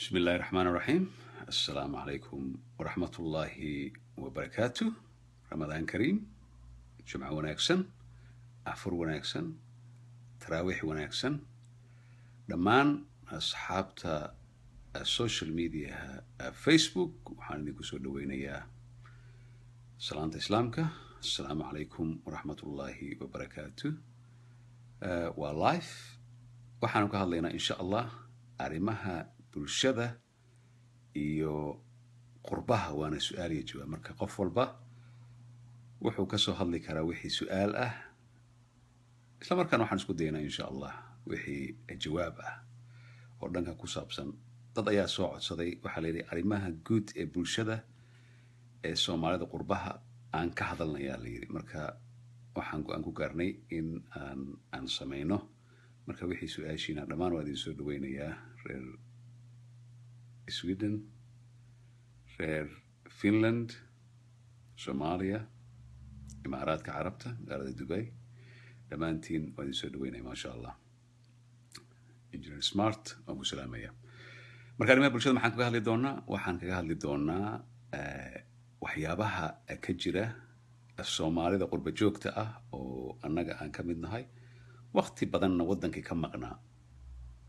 بسم الله الرحمن الرحيم. السلام عليكم ورحمة الله وبركاته. رمضان كريم، جمعة wanaagsan، afur wanaagsan، taraawiix wanaagsan. Dhammaan asxaabta social mediaha, Facebook, waxaan idinku soo dhaweynayaa salaanta Islaamka. Asalaamu calaykum waraxmat ullaahi wabarakaatu. Waa live, waxaanu ka hadlaynaa, insha Allah, arrimaha bulshada iyo qurbaha, waana su-aal iyo jawaab. Marka qof walba wuxuu kasoo hadli karaa wixii su-aal ah, isla markaana waxaan isku daynaa, insha Allah, wixii jawaab ah oo dhanka ku saabsan. Dad ayaa soo codsaday, waxaa la yidhi arrimaha guud ee bulshada ee Soomaalida qurbaha aan ka hadalnayaa la yidhi. Marka waxaan go-aan ku gaarnay in aan sameyno. Marka wixii su-aashiina dhammaan waa idin soo dhaweynayaa, reer Sweden, reer Finland, Soomaaliya, Imaaraadka Carabta, magaalada Dubai, dhammaantiin waa idin soo dhaweynaya, maasha Allah. Engineer Smart waan ku salaamaya. Marka arrimaha bulshada maxaan kaga hadli doonaa? Waxaan kaga hadli doonaa waxyaabaha ka jira Soomaalida qurba joogta ah oo annaga aan ka mid nahay, waqti badanna waddankii ka maqnaa.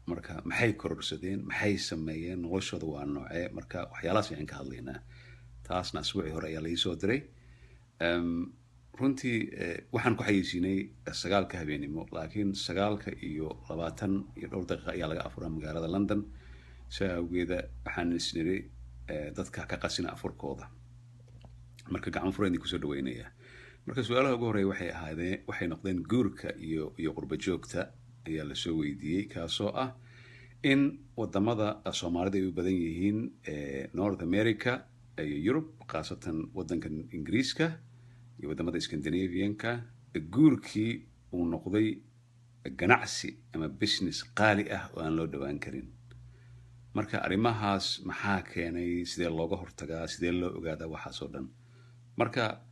Marka maxay kororsadeen? Maxay sameeyeen? Noloshooda waa noocee? Marka waxyaalahaas ayaan ka hadlaynaa. Taasna asbuucii hore ayaa laii soo diray. Runtii waxaan ku xayeysiinay 9-ka habeenimo, laakiin 9:20 iyo dhowr daqiiqa ayaa laga afuraa magaalada London. Sidaa awgeeda waxaan isniri dadka ka qasina afurkooda. Marka gacan fura idin kusoo dhaweynaya. Marka su-aalaha ugu horreeya waxay ahaadeen, waxay noqdeen guurka iyo qurba joogta ayaa lasoo weydiiyey, kaasoo ah in wadamada Soomaalida ay u badan yihiin, North America iyo Yurub, khaasatan wadankan Ingiriiska iyo wadamada Scandinavianka, guurkii uu noqday ganacsi ama business qaali ah oo aan loo dhowaan karin. Marka arrimahaas maxaa keenay? Sidee looga hortagaa? Sidee loo ogaadaa? Waxaas oo dhan marka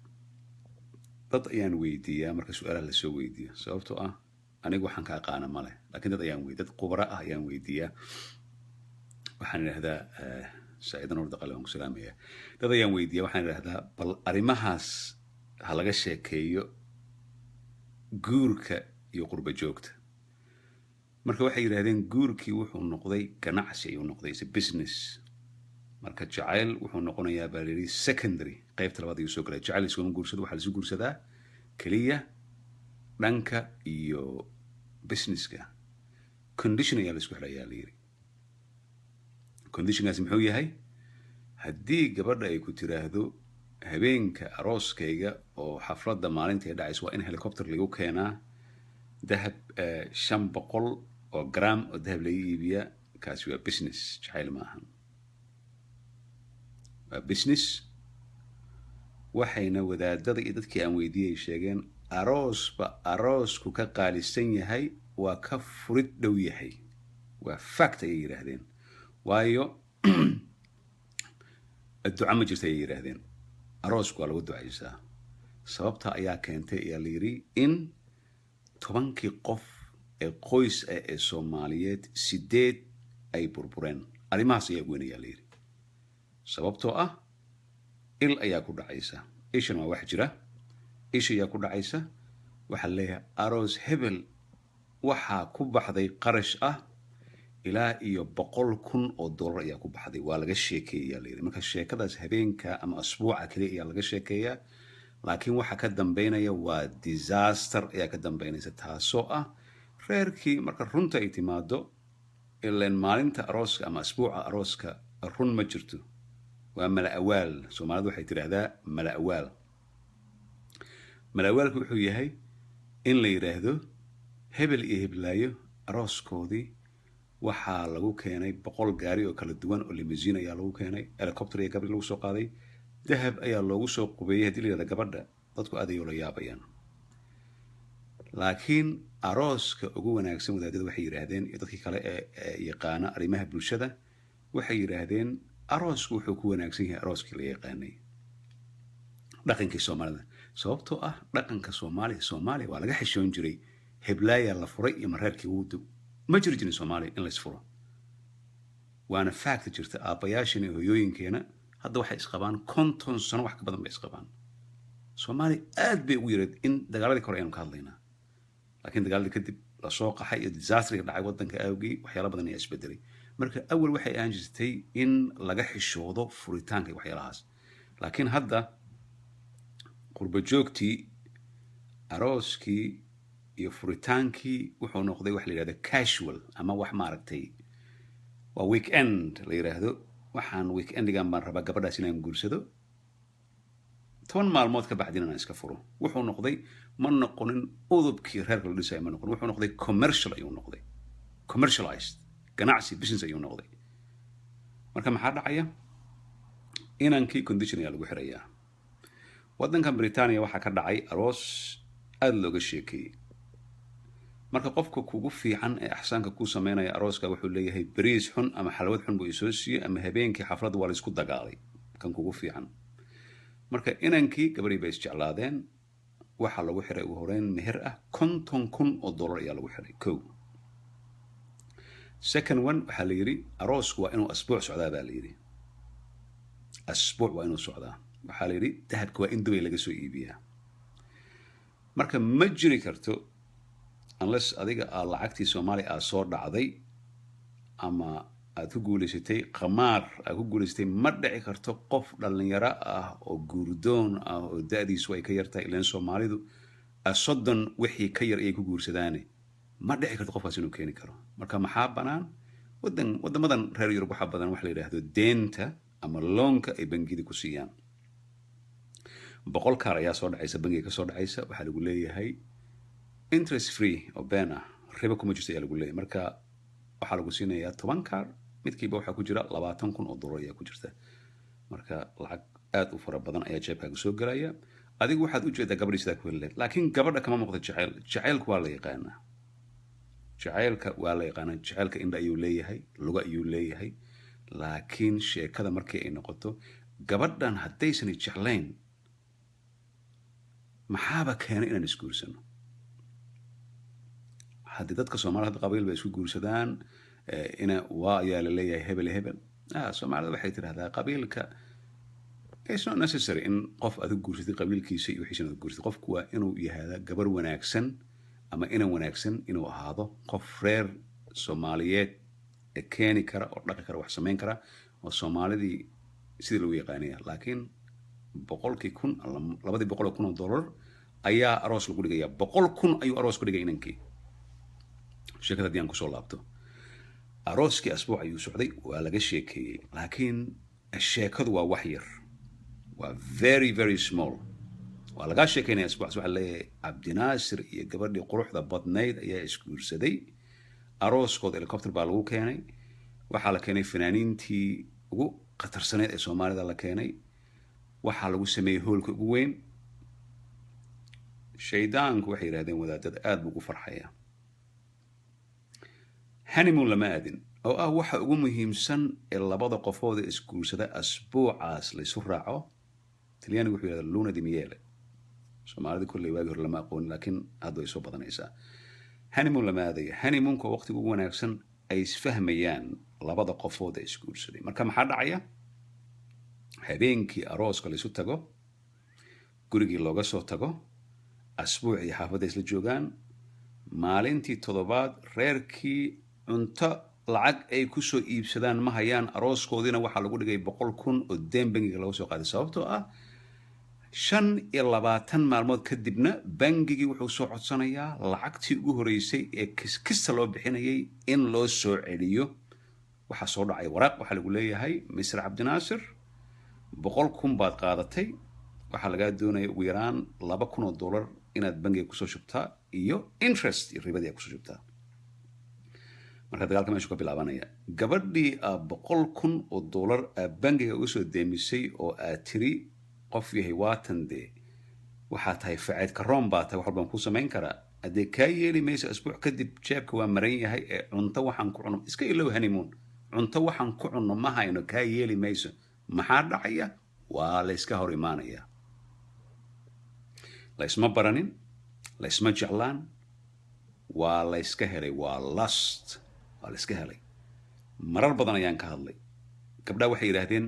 dad ayaan weydiiyaa. Marka su-aalaha lasoo weydiiyo, sababtoo ah anigu waxaan ka aqaana male, laakiin dad khubaro ah ayaan weydiiyaa. Waxaan idhahdaa, Saciida Nuur Daqale waan ku salaamaya. Dad ayaan weydiiya, waxaan idhahdaa bal arrimahaas ha laga sheekeeyo, guurka iyo qurba joogta. Marka waxay yidhahdeen guurkii wuxuu noqday ganacsi ayuu noqday, is a business. Marka jacayl wuxuu noqonayaa, baa layidhi, secondary, qaybta labaad ayuu soo galay. Jacayl iskuma guursado, waxaa laisu guursadaa keliya dhanka iyo businesska. Condition ayaa la isku xidhayaa la yidhi. Conditionkaasi muxuu yahay? Haddii gabadha ay ku tiraahdo habeenka arooskayga oo xafladda maalinta ay dhacayso waa in helicopter lagu keenaa, dahab 500 oo gram oo dahab laga iibiyaa, kaasi waa business, jacayl ma ahan, waa business. Waxayna wadaadada iyo dadkii aan weydiiyey ay sheegeen aroosba aroosku ka qaalisan yahay waa ka furid dhow yahay. Waa fact ayay yidhaahdeen, waayo duca ma jirta ayay yidhaahdeen. Aroosku waa lagu ducaysaa. Sababta ayaa keentay ayaa la yidhi in 10-kii qof ee qoys ah ee Soomaaliyeed sideed ay burbureen. Arrimahaas ayaa weyn ayaa la yidhi, sababtoo ah il ayaa ku dhacaysa. Ishan waa wax jira, isha ayaa ku dhacaysa. Waxaa leeyahay aroos hebel waxaa ku baxday qarash ah ilaa iyo $100,000 ayaa ku baxday, waa laga sheekeeyaa la yidhi. Marka sheekadaas habeenka ama asbuuca keliya ayaa laga sheekeeyaa, laakiin waxa ka dambeynaya waa disaster ayaa ka dambeynaysa, taasoo ah reerkii marka runta ay timaado. Ileen maalinta arooska ama asbuuca arooska run ma jirto, waa mala awaal. Soomaalidu waxay tidhaahdaa mala awaal. Mala awaalku wuxuu yahay in la yidhaahdo hebel iyo heblaayo arooskoodii waxaa lagu keenay 100 gaari oo kala duwan oo limousine ayaa lagu keenay, helicopter iyo gabri lagu soo qaaday, dahab ayaa loogu soo qubeeyey. Haddii la yidhahda gabadha, dadku aad ay ula yaabayaan. Laakiin arooska ugu wanaagsan, wadaadada waxay yidhaahdeen iyo dadkii kale ee yaqaana arrimaha bulshada waxay yidhaahdeen, aroosku wuxuu ku wanaagsan yahay arooskii la yaqaanay, dhaqankii Soomaalida, sababtoo ah dhaqanka Soomaaliya, Soomaaliya waa laga xishoon jiray. Heblaaya la furay iyo mareerkii wuu ma jiri jirin Soomaaliya in laysfuro. Waana fact jirta. Aabbayaashan iyo hoyooyinkeena hadda waxay isqabaan 50 sano, wax ka badan bay isqabaan. Soomaaliya aad bay ugu yareed in dagaaladii kore ayanu ka hadlaynaa, laakiin dagaaladii kadib lasoo qaxay iyo disaster-iga dhacay waddanka awgii, waxyaala badan ayaa isbedelay. Marka awal waxay ahaan jirtay in laga xishoodo furitaanka iyo waxyaalahaas, laakiin hadda qurbo joogtii, arooskii iyo furitaankii wuxuu noqday wax la yidhahdo casual, ama wax maaragtay waa weekend la yidhaahdo. Waxaan weekend-igan baan rabaa gabadhaas inaan guursado, 10 maalmood ka bacdina inaan iska furo. Wuxuu noqday, ma noqonin udubkii reerka la dhisaya ma noqonin, wuxuu noqday commercial ayuu noqday, commercialized, ganacsi, business ayuu noqday. Marka maxaa dhacaya? Inankii condition ayaa lagu xirayaa. Waddankan Britania waxaa ka dhacay aroos aada looga sheekeeyey. Marka qofka kugu fiican ee axsaanka kuu sameynaya arooska wuxuu leeyahay bariis xun ama xalwad xun buu isoo siiyey, ama habeenkii xafladda waa laisku dagaalay, kan kugu fiican. Marka inankii gabadhii bay isjeclaadeen. Waxaa lagu xiray ugu horeyn meher ah $50,000 ayaa lagu xiray. Ko second one, waxaa la yidhi aroosku waa inuu asbuuc socdaa baa la yidhi, asbuuc waa inuu socdaa. Waxaa la yidhi dahabka waa in Dubay laga soo iibiyaa. Marka ma jiri karto unless adiga aa lacagtii Soomaaliya aad soo dhacday ama aad ku guulaysatay qamaar aad ku guulaysatay. Ma dhici karto qof dhallinyaro ah oo guurdoon ah oo da-diisu ay ka yartahay, ilaan Soomaalidu 30 wixii ka yar ayay ku guursadaane, ma dhici karto qofkaas inuu keeni karo. Marka maxaa banaan? Wadan waddamadan reer Yurub waxaa badan waxa la yidhaahdo deenta ama loan-ka ay bangiyada ku siiyaan. 100 kaar ayaa soo dhacaysa, bangiga ka soo dhacaysa. Waxaa lagu leeyahay interest free oo been ah, ribo kuma jirto ayaa lagu leeyahay. Marka waxaa lagu siinayaa 10 kaar, midkiiba waxaa ku jira $20,000 ayaa ku jirta. Marka lacag aad u fara badan ayaa jeebkaaga soo gelaya. Adigu waxaad ujeedaa gabadhii sidaa ku heli lahayd, laakiin gabadha kama muuqda jacayl. Jacaylku waa la yaqaanaa, jacaylka waa la yaqaanaa. Jacaylka indha ayuu leeyahay, luga ayuu leeyahay, laakiin sheekada markii ay noqoto gabadhan haddaysan jeclayn, maxaaba keenay inaan isguursano? Haddii dadka Soomaalida hadda qabiil bay isku guursadaan, ina waa ayaa la leeyahay hebel hebel. Soomaalida waxay tidhahdaa qabiilka it's not necessary in qof aad ku guursatid qabiilkiisa iyo wixiisa inaad guursatid. Qofku waa inuu yahaada gabar wanaagsan ama inan wanaagsan inuu ahaado, qof reer Soomaaliyeed ee keeni kara oo dhaqi kara, wax samayn kara oo Soomaalidii sidii lagu yaqaanaya. Laakiin boqolkii kun, $200,000 ayaa aroos lagu dhigaya. 100,000 ayuu aroos ku dhigay inankii. Sheekada haddii aan kusoo laabto, arooskii asbuuc ayuu socday, waa laga sheekeeyey, laakiin sheekadu waa wax yar, waa very very small. Waa lagaa sheekeynaya asbuucaas. Waxaa leeyahay Cabdinaasir iyo gabadhii quruxda badnayd ayaa isguursaday, arooskooda helicopter baa lagu keenay, waxaa la keenay fanaaniintii ugu khatarsaneyd ee Soomaalida la keenay, waxaa lagu sameeyey hoolka ugu weyn. Shaydaanku, waxay yidhahdeen wadaadada, aad buu ugu farxaya. Honeymoon lama aadin, oo ah waxa ugu muhiimsan ee labada qofood ee isguursada asbuucaas laysu raaco. Talyaanigu wuxuu yidhahda luna di miele. Soomaalida kolley waagi hore lama aqoonin, laakiin hadda way soo badanaysaa. Honeymoon lama aadayo. Honeymoon-ka waa waqtiga ugu wanaagsan ay isfahmayaan labada qofood ee isguursaday. Marka maxaa dhacaya? Habeenkii arooska laysu tago, gurigii looga soo tago, asbuucii xaafadda isla joogaan, maalintii toddobaad reerkii cunto lacag ay kusoo iibsadaan ma hayaan. Arooskoodiina waxaa lagu dhigay 100,000 oo deen bangiga laga soo qaaday, sababtoo ah 25 maalmood kadibna bangigii wuxuu soo codsanayaa lacagtii ugu horeysay ee kiskista loo bixinayay in loo soo celiyo. Waxaa soo dhacay waraaq, waxaa lagu leeyahay Mr Cabdinaasir, 100,000 baad qaadatay, waxaa lagaa doonaya ugu yaraan $2,000 inaad bangiga kusoo shubtaa iyo interest iyo ribadii aad kusoo shubtaa. Marka dagaalka meeshu ka bilaabanaya, gabadhii aa $100,000 aa bangiga uga soo deemisay oo aad tiri qof yahay waatan, dee waxaa tahay faceed karoon baa tahay, wax walbaan kuu samayn karaa, haddee kaa yeeli mayso. Asbuuc kadib jeebka waa maran yahay ee cunto waxaan ku cunno iska ilow, honeymoon cunto waxaan ku cunno ma hayno, kaa yeeli mayso. Maxaa dhacaya? Waa la yska hor imaanaya. Laysma baranin, laysma jeclaan, waa layska helay, waa lust, waa la iska helay. Marar badan ayaan ka hadlay. Gabdhaha waxay yidhaahdeen,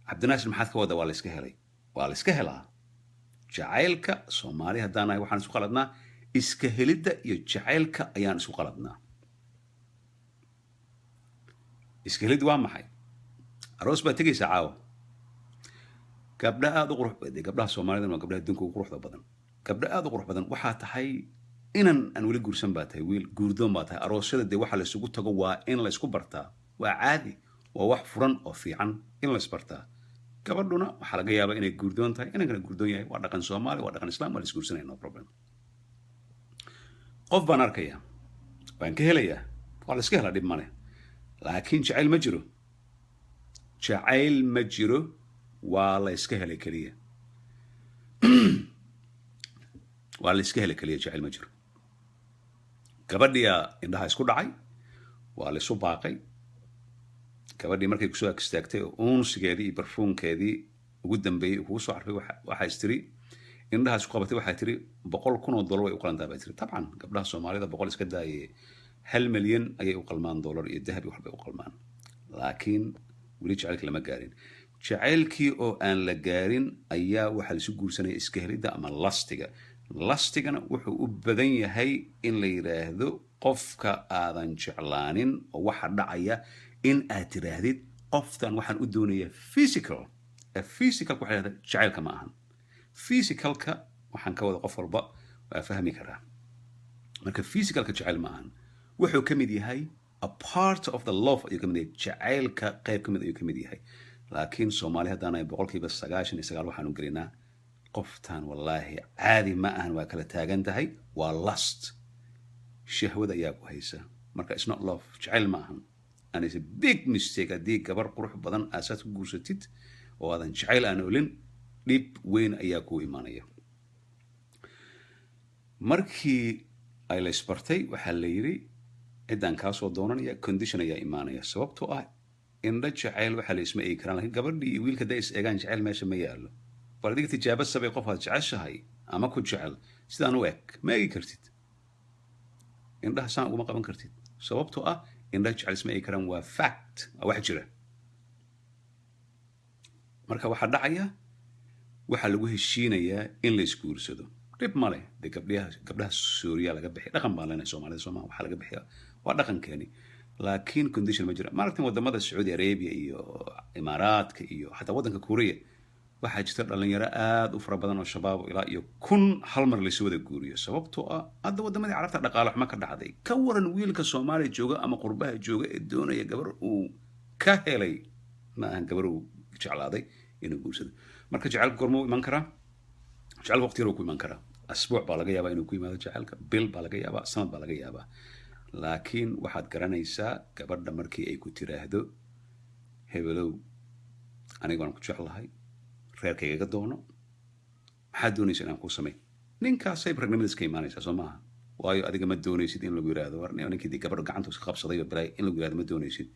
"Cabdinaasir, maxaad ka waddaa? Waa la iska helay." Waa la iska helaa jacaylka. Soomaali haddaan nahay, waxaan isku qaladnaa iska helidda iyo jacaylka ayaan isku qaladnaa. Iska helid waa maxay? Aroos baad tegaysaa caawa. Gabdha aada u qurux, gabdhaha Soomaalida waa gabdhaha adduunka ugu quruxda badan. Gabdha aada u qurux badan waxaa tahay, inan aan weli guursan baa tahay, wiil guurdoon baa tahay. Aroosyada dee waxa laysugu tago waa in laysku bartaa. Waa caadi, waa wax furan oo fiican in laysbartaa. Gabadhuna waxaa laga yaabaa inay guurdoon tahay, inankana guurdoon yahay. Waa dhaqan Soomaali, waa dhaqan Islam, waa la isguursanaya, no problem. Qof baan arkaya, waan ka helayaa. Waa la iska helaa, dhib male, laakiin jacayl ma jiro. Jacayl ma jiro, waa la iska helay keliya. Waa la iska helay keliya, jacayl ma jiro. Gabadhiyaa indhaha isku dhacay, waa la isu baaqay. Gabadhii markay kusoo ag istaagtay oo uunsigeedii iyo barfuunkeedii ugu dambeeyey kugu soo carfay, waxaa istiri, indhaha isku qabatay, waxaa tiri, "$100,000 way u qalantaa," baa tiri. Tabcan gabdhaha Soomaalida 100 iska daaye, 1 milyan ayay u qalmaan, dollar iyo dahab iyo waxbay u qalmaan. Laakiin weli jacaylkii lama gaarin. Jacaylkii oo aan la gaarin ayaa waxaa laisu guursanaya iska helidda ama lustiga. Lustigana wuxuu u badan yahay in la yidhaahdo qofka aadan jeclaanin, oo waxa dhacaya in aad tidhaahdid, "Qoftan waxaan u doonayaa physical." Physicalka waxa yidhahda jacaylka ma ahan. Physicalka waxaan ka wada qof walba waa fahmi karaa. Marka physicalka jacayl ma ahan. Wuxuu ka mid yahay a part of the love ayuu ka mid yahay, jacaylka qayb ka mid ayuu ka mid yahay. Laakiin Soomaali haddaan ahay, 99% waxaanu gelinaa, "Qoftan wallaahi caadi ma ahan, waa kala taagan tahay." Waa lust, shahwada ayaa ku haysa. Marka it's not love, jacayl ma ahan, and it's a big mistake. Haddii gabar qurux badan aasaad ku guursatid oo aadan jacayl aan olin, dhib weyn ayaa kuu imaanaya. Markii ay la isbartay, waxaa la yidhi, "Ciddaan kaa soo doonanaya." Condition ayaa imaanaya, sababtoo ah indho jacayl waxaa la isma eegi karaan. Lakiin gabadhii iyo wiilka hadday is eegaan, jacayl meesha ma yaallo. Bal adiga tijaabo sabay, qof aad jeceshahay ama ku jecel sidaan u eg ma eegi kartid, indhaha saan uguma qaban kartid, sababtoo ah indhaha jecel isma eegi karaan. Waa fact, waa wax jira. Marka waxaa dhacaya, waxaa lagu heshiinayaa in la isguursado. Dhib male dee, gabdhaha Suuriya laga bixiya. Dhaqan baan leenahay Soomaalida, sooma? Waxaa laga bixiya waa dhaqankeeni, laakiin condition ma jira. Maaragtan wadamada Sacuudi Arabia iyo Imaaraadka iyo xataa waddanka Kuuriya, waxaa jirta dhalinyaro aada u fara badan oo shabaab oo ilaa iyo 1000 hal mar laysu wada guuriyo, sababtoo ah hadda wadamadii Carabta dhaqaale xumo ka dhacday. Ka waran wiilka Soomaaliya jooga ama qurbaha jooga ee doonaya gabar uu ka helay, ma ahan gabar uu jeclaaday, inuu guursado? Marka jacaylka goormuu iman karaa? Jacaylka waqti yar uu ku iman karaa. Asbuuc baa laga yaabaa inuu ku yimaado jacaylka, bil baa laga yaabaa, sanad baa laga yaabaa. Laakiin waxaad garanaysaa gabadha markii ay ku tiraahdo, "Hebelow, aniga waan ku jeclahay, reerkaygaga doono, maxaad doonaysa inaan kuu samey?" Ninkaasay ragnimadiis ka imaanaysaa, soo maaha? Waayo adiga ma doonaysid in lagu yiraahdo, "War ninkii dee gabadha gacanta iska qabsaday oo balaa," in lagu yirahdo ma doonaysid.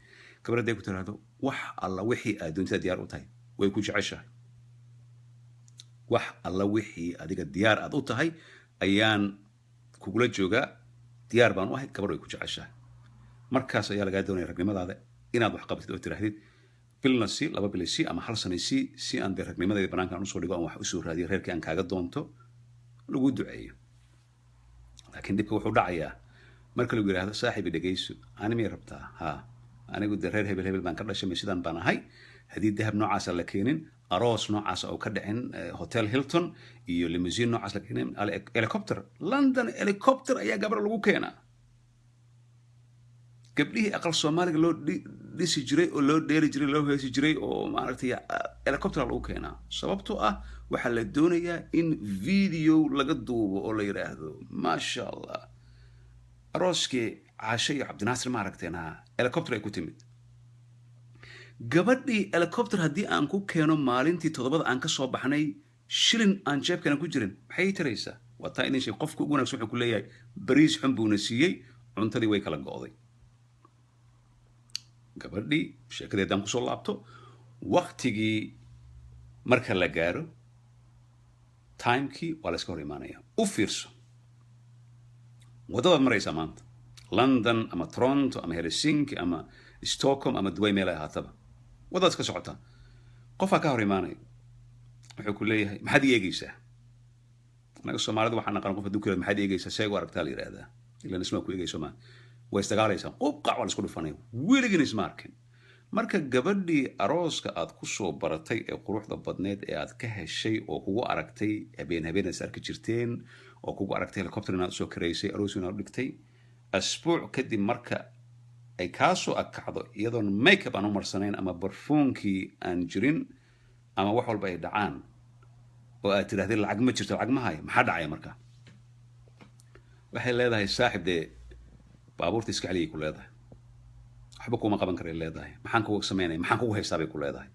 Gabadha hadday ku tiraahdo, "Wax alla wixii aad doontida diyaar u tahay," way ku jeceshahay. "Wax alla wixii adiga diyaar aad u tahay ayaan kugula joogaa, diyaar baan u ahay," gabadh way ku jeceshahay. Markaas ayaa lagaa doonaya ragnimadaada inaad wax qabatid oo tiraahdid, "Bilna si, 2 bil si, ama hal sana si, si aan dee ragnimadayda banaanka aan usoo dhigo, aan wax usoo raadiyo, reerkii aan kaaga doonto, lagu duceeyo." Laakiin dhibka wuxuu dhacayaa marka lagu yidhaahdo, "Saaxiibi, dhegayso, ani miyay rabtaa? Haa, anigu dee reer hebel hebel baan ka dhashay, ma sidaan baan ahay. Haddii dahab noocaasa la keenin, aroos noocaasa oo ka dhicin Hotel Hilton iyo limousine noocaas la keenin, helicopter, London helicopter ayaa gabar lagu keenaa." Gabdhihii aqal Soomaaliga loo dhisi jiray oo loo dheeri jiray, loo heesi jiray, oo maaragtay, helicopter lagu keenaa, sababtoo ah waxaa la doonayaa in video laga duubo oo la yidhaahdo, "Maasha Allah, arooskii Caashe iyo Cabdinaasir, ma aragteen? Ha, helicopter ay ku timid gabadhii." Helicopter haddii aan ku keeno maalintii 7da aan ka soo baxnay, shilin aan jeebkana ku jirin, maxay taraysaa? Waa taa idin sheeg. Qofka ugu wanaagsan wuxuu ku leeyahay, "Bariis xun buuna siiyey, cuntadii way kala go'day." Gabadhii sheekadeedaan kusoo laabto. Waktigii marka la gaaro, timekii waa la iska hor imaanaya. U fiirso, waddadaad maraysaa maanta, London ama Toronto ama Helsinki ama Stockholm ama Dubai, meel ay ahaataba, wadaad iska socotaa, qofaa ka hor imaanaya, wuxuu ku leeyahay, "Maxaad ii eegeysaa?" Anaga Soomaalida waxaan naqaan, qof hadduu ku yirahdo, "Maxaad eegeysaa?" "Seeg u aragtaa?" la yidhahdaa. Ilan ismaa ku eegayso maa, way isdagaalaysaan, qubqac waa la isku dhufanaya, weligiina isma arkin. Marka gabadhii arooska aad ku soo baratay ee quruxda badneed ee aad ka heshay oo kugu aragtay habeen habeen is arki jirteen oo kugu aragtay helicopter inaad usoo karaysay, aroos inaad u dhigtay, asbuuc kadib marka ay kaa soo agkacdo iyadoon makeup aan u marsanayn ama barfuunkii aan jirin ama wax walba ay dhacaan oo aad tidhahdeen, "Lacag ma jirto, lacag ma hayo," maxaa dhacaya? Marka waxay leedahay, "Saaxib, dee baabuurta iska celiyay," ku leedahay. "Waxba kuma qaban karay," leedahay. "Maxaan kugu samaynaya? Maxaan kugu haystaa?" bay ku leedahay.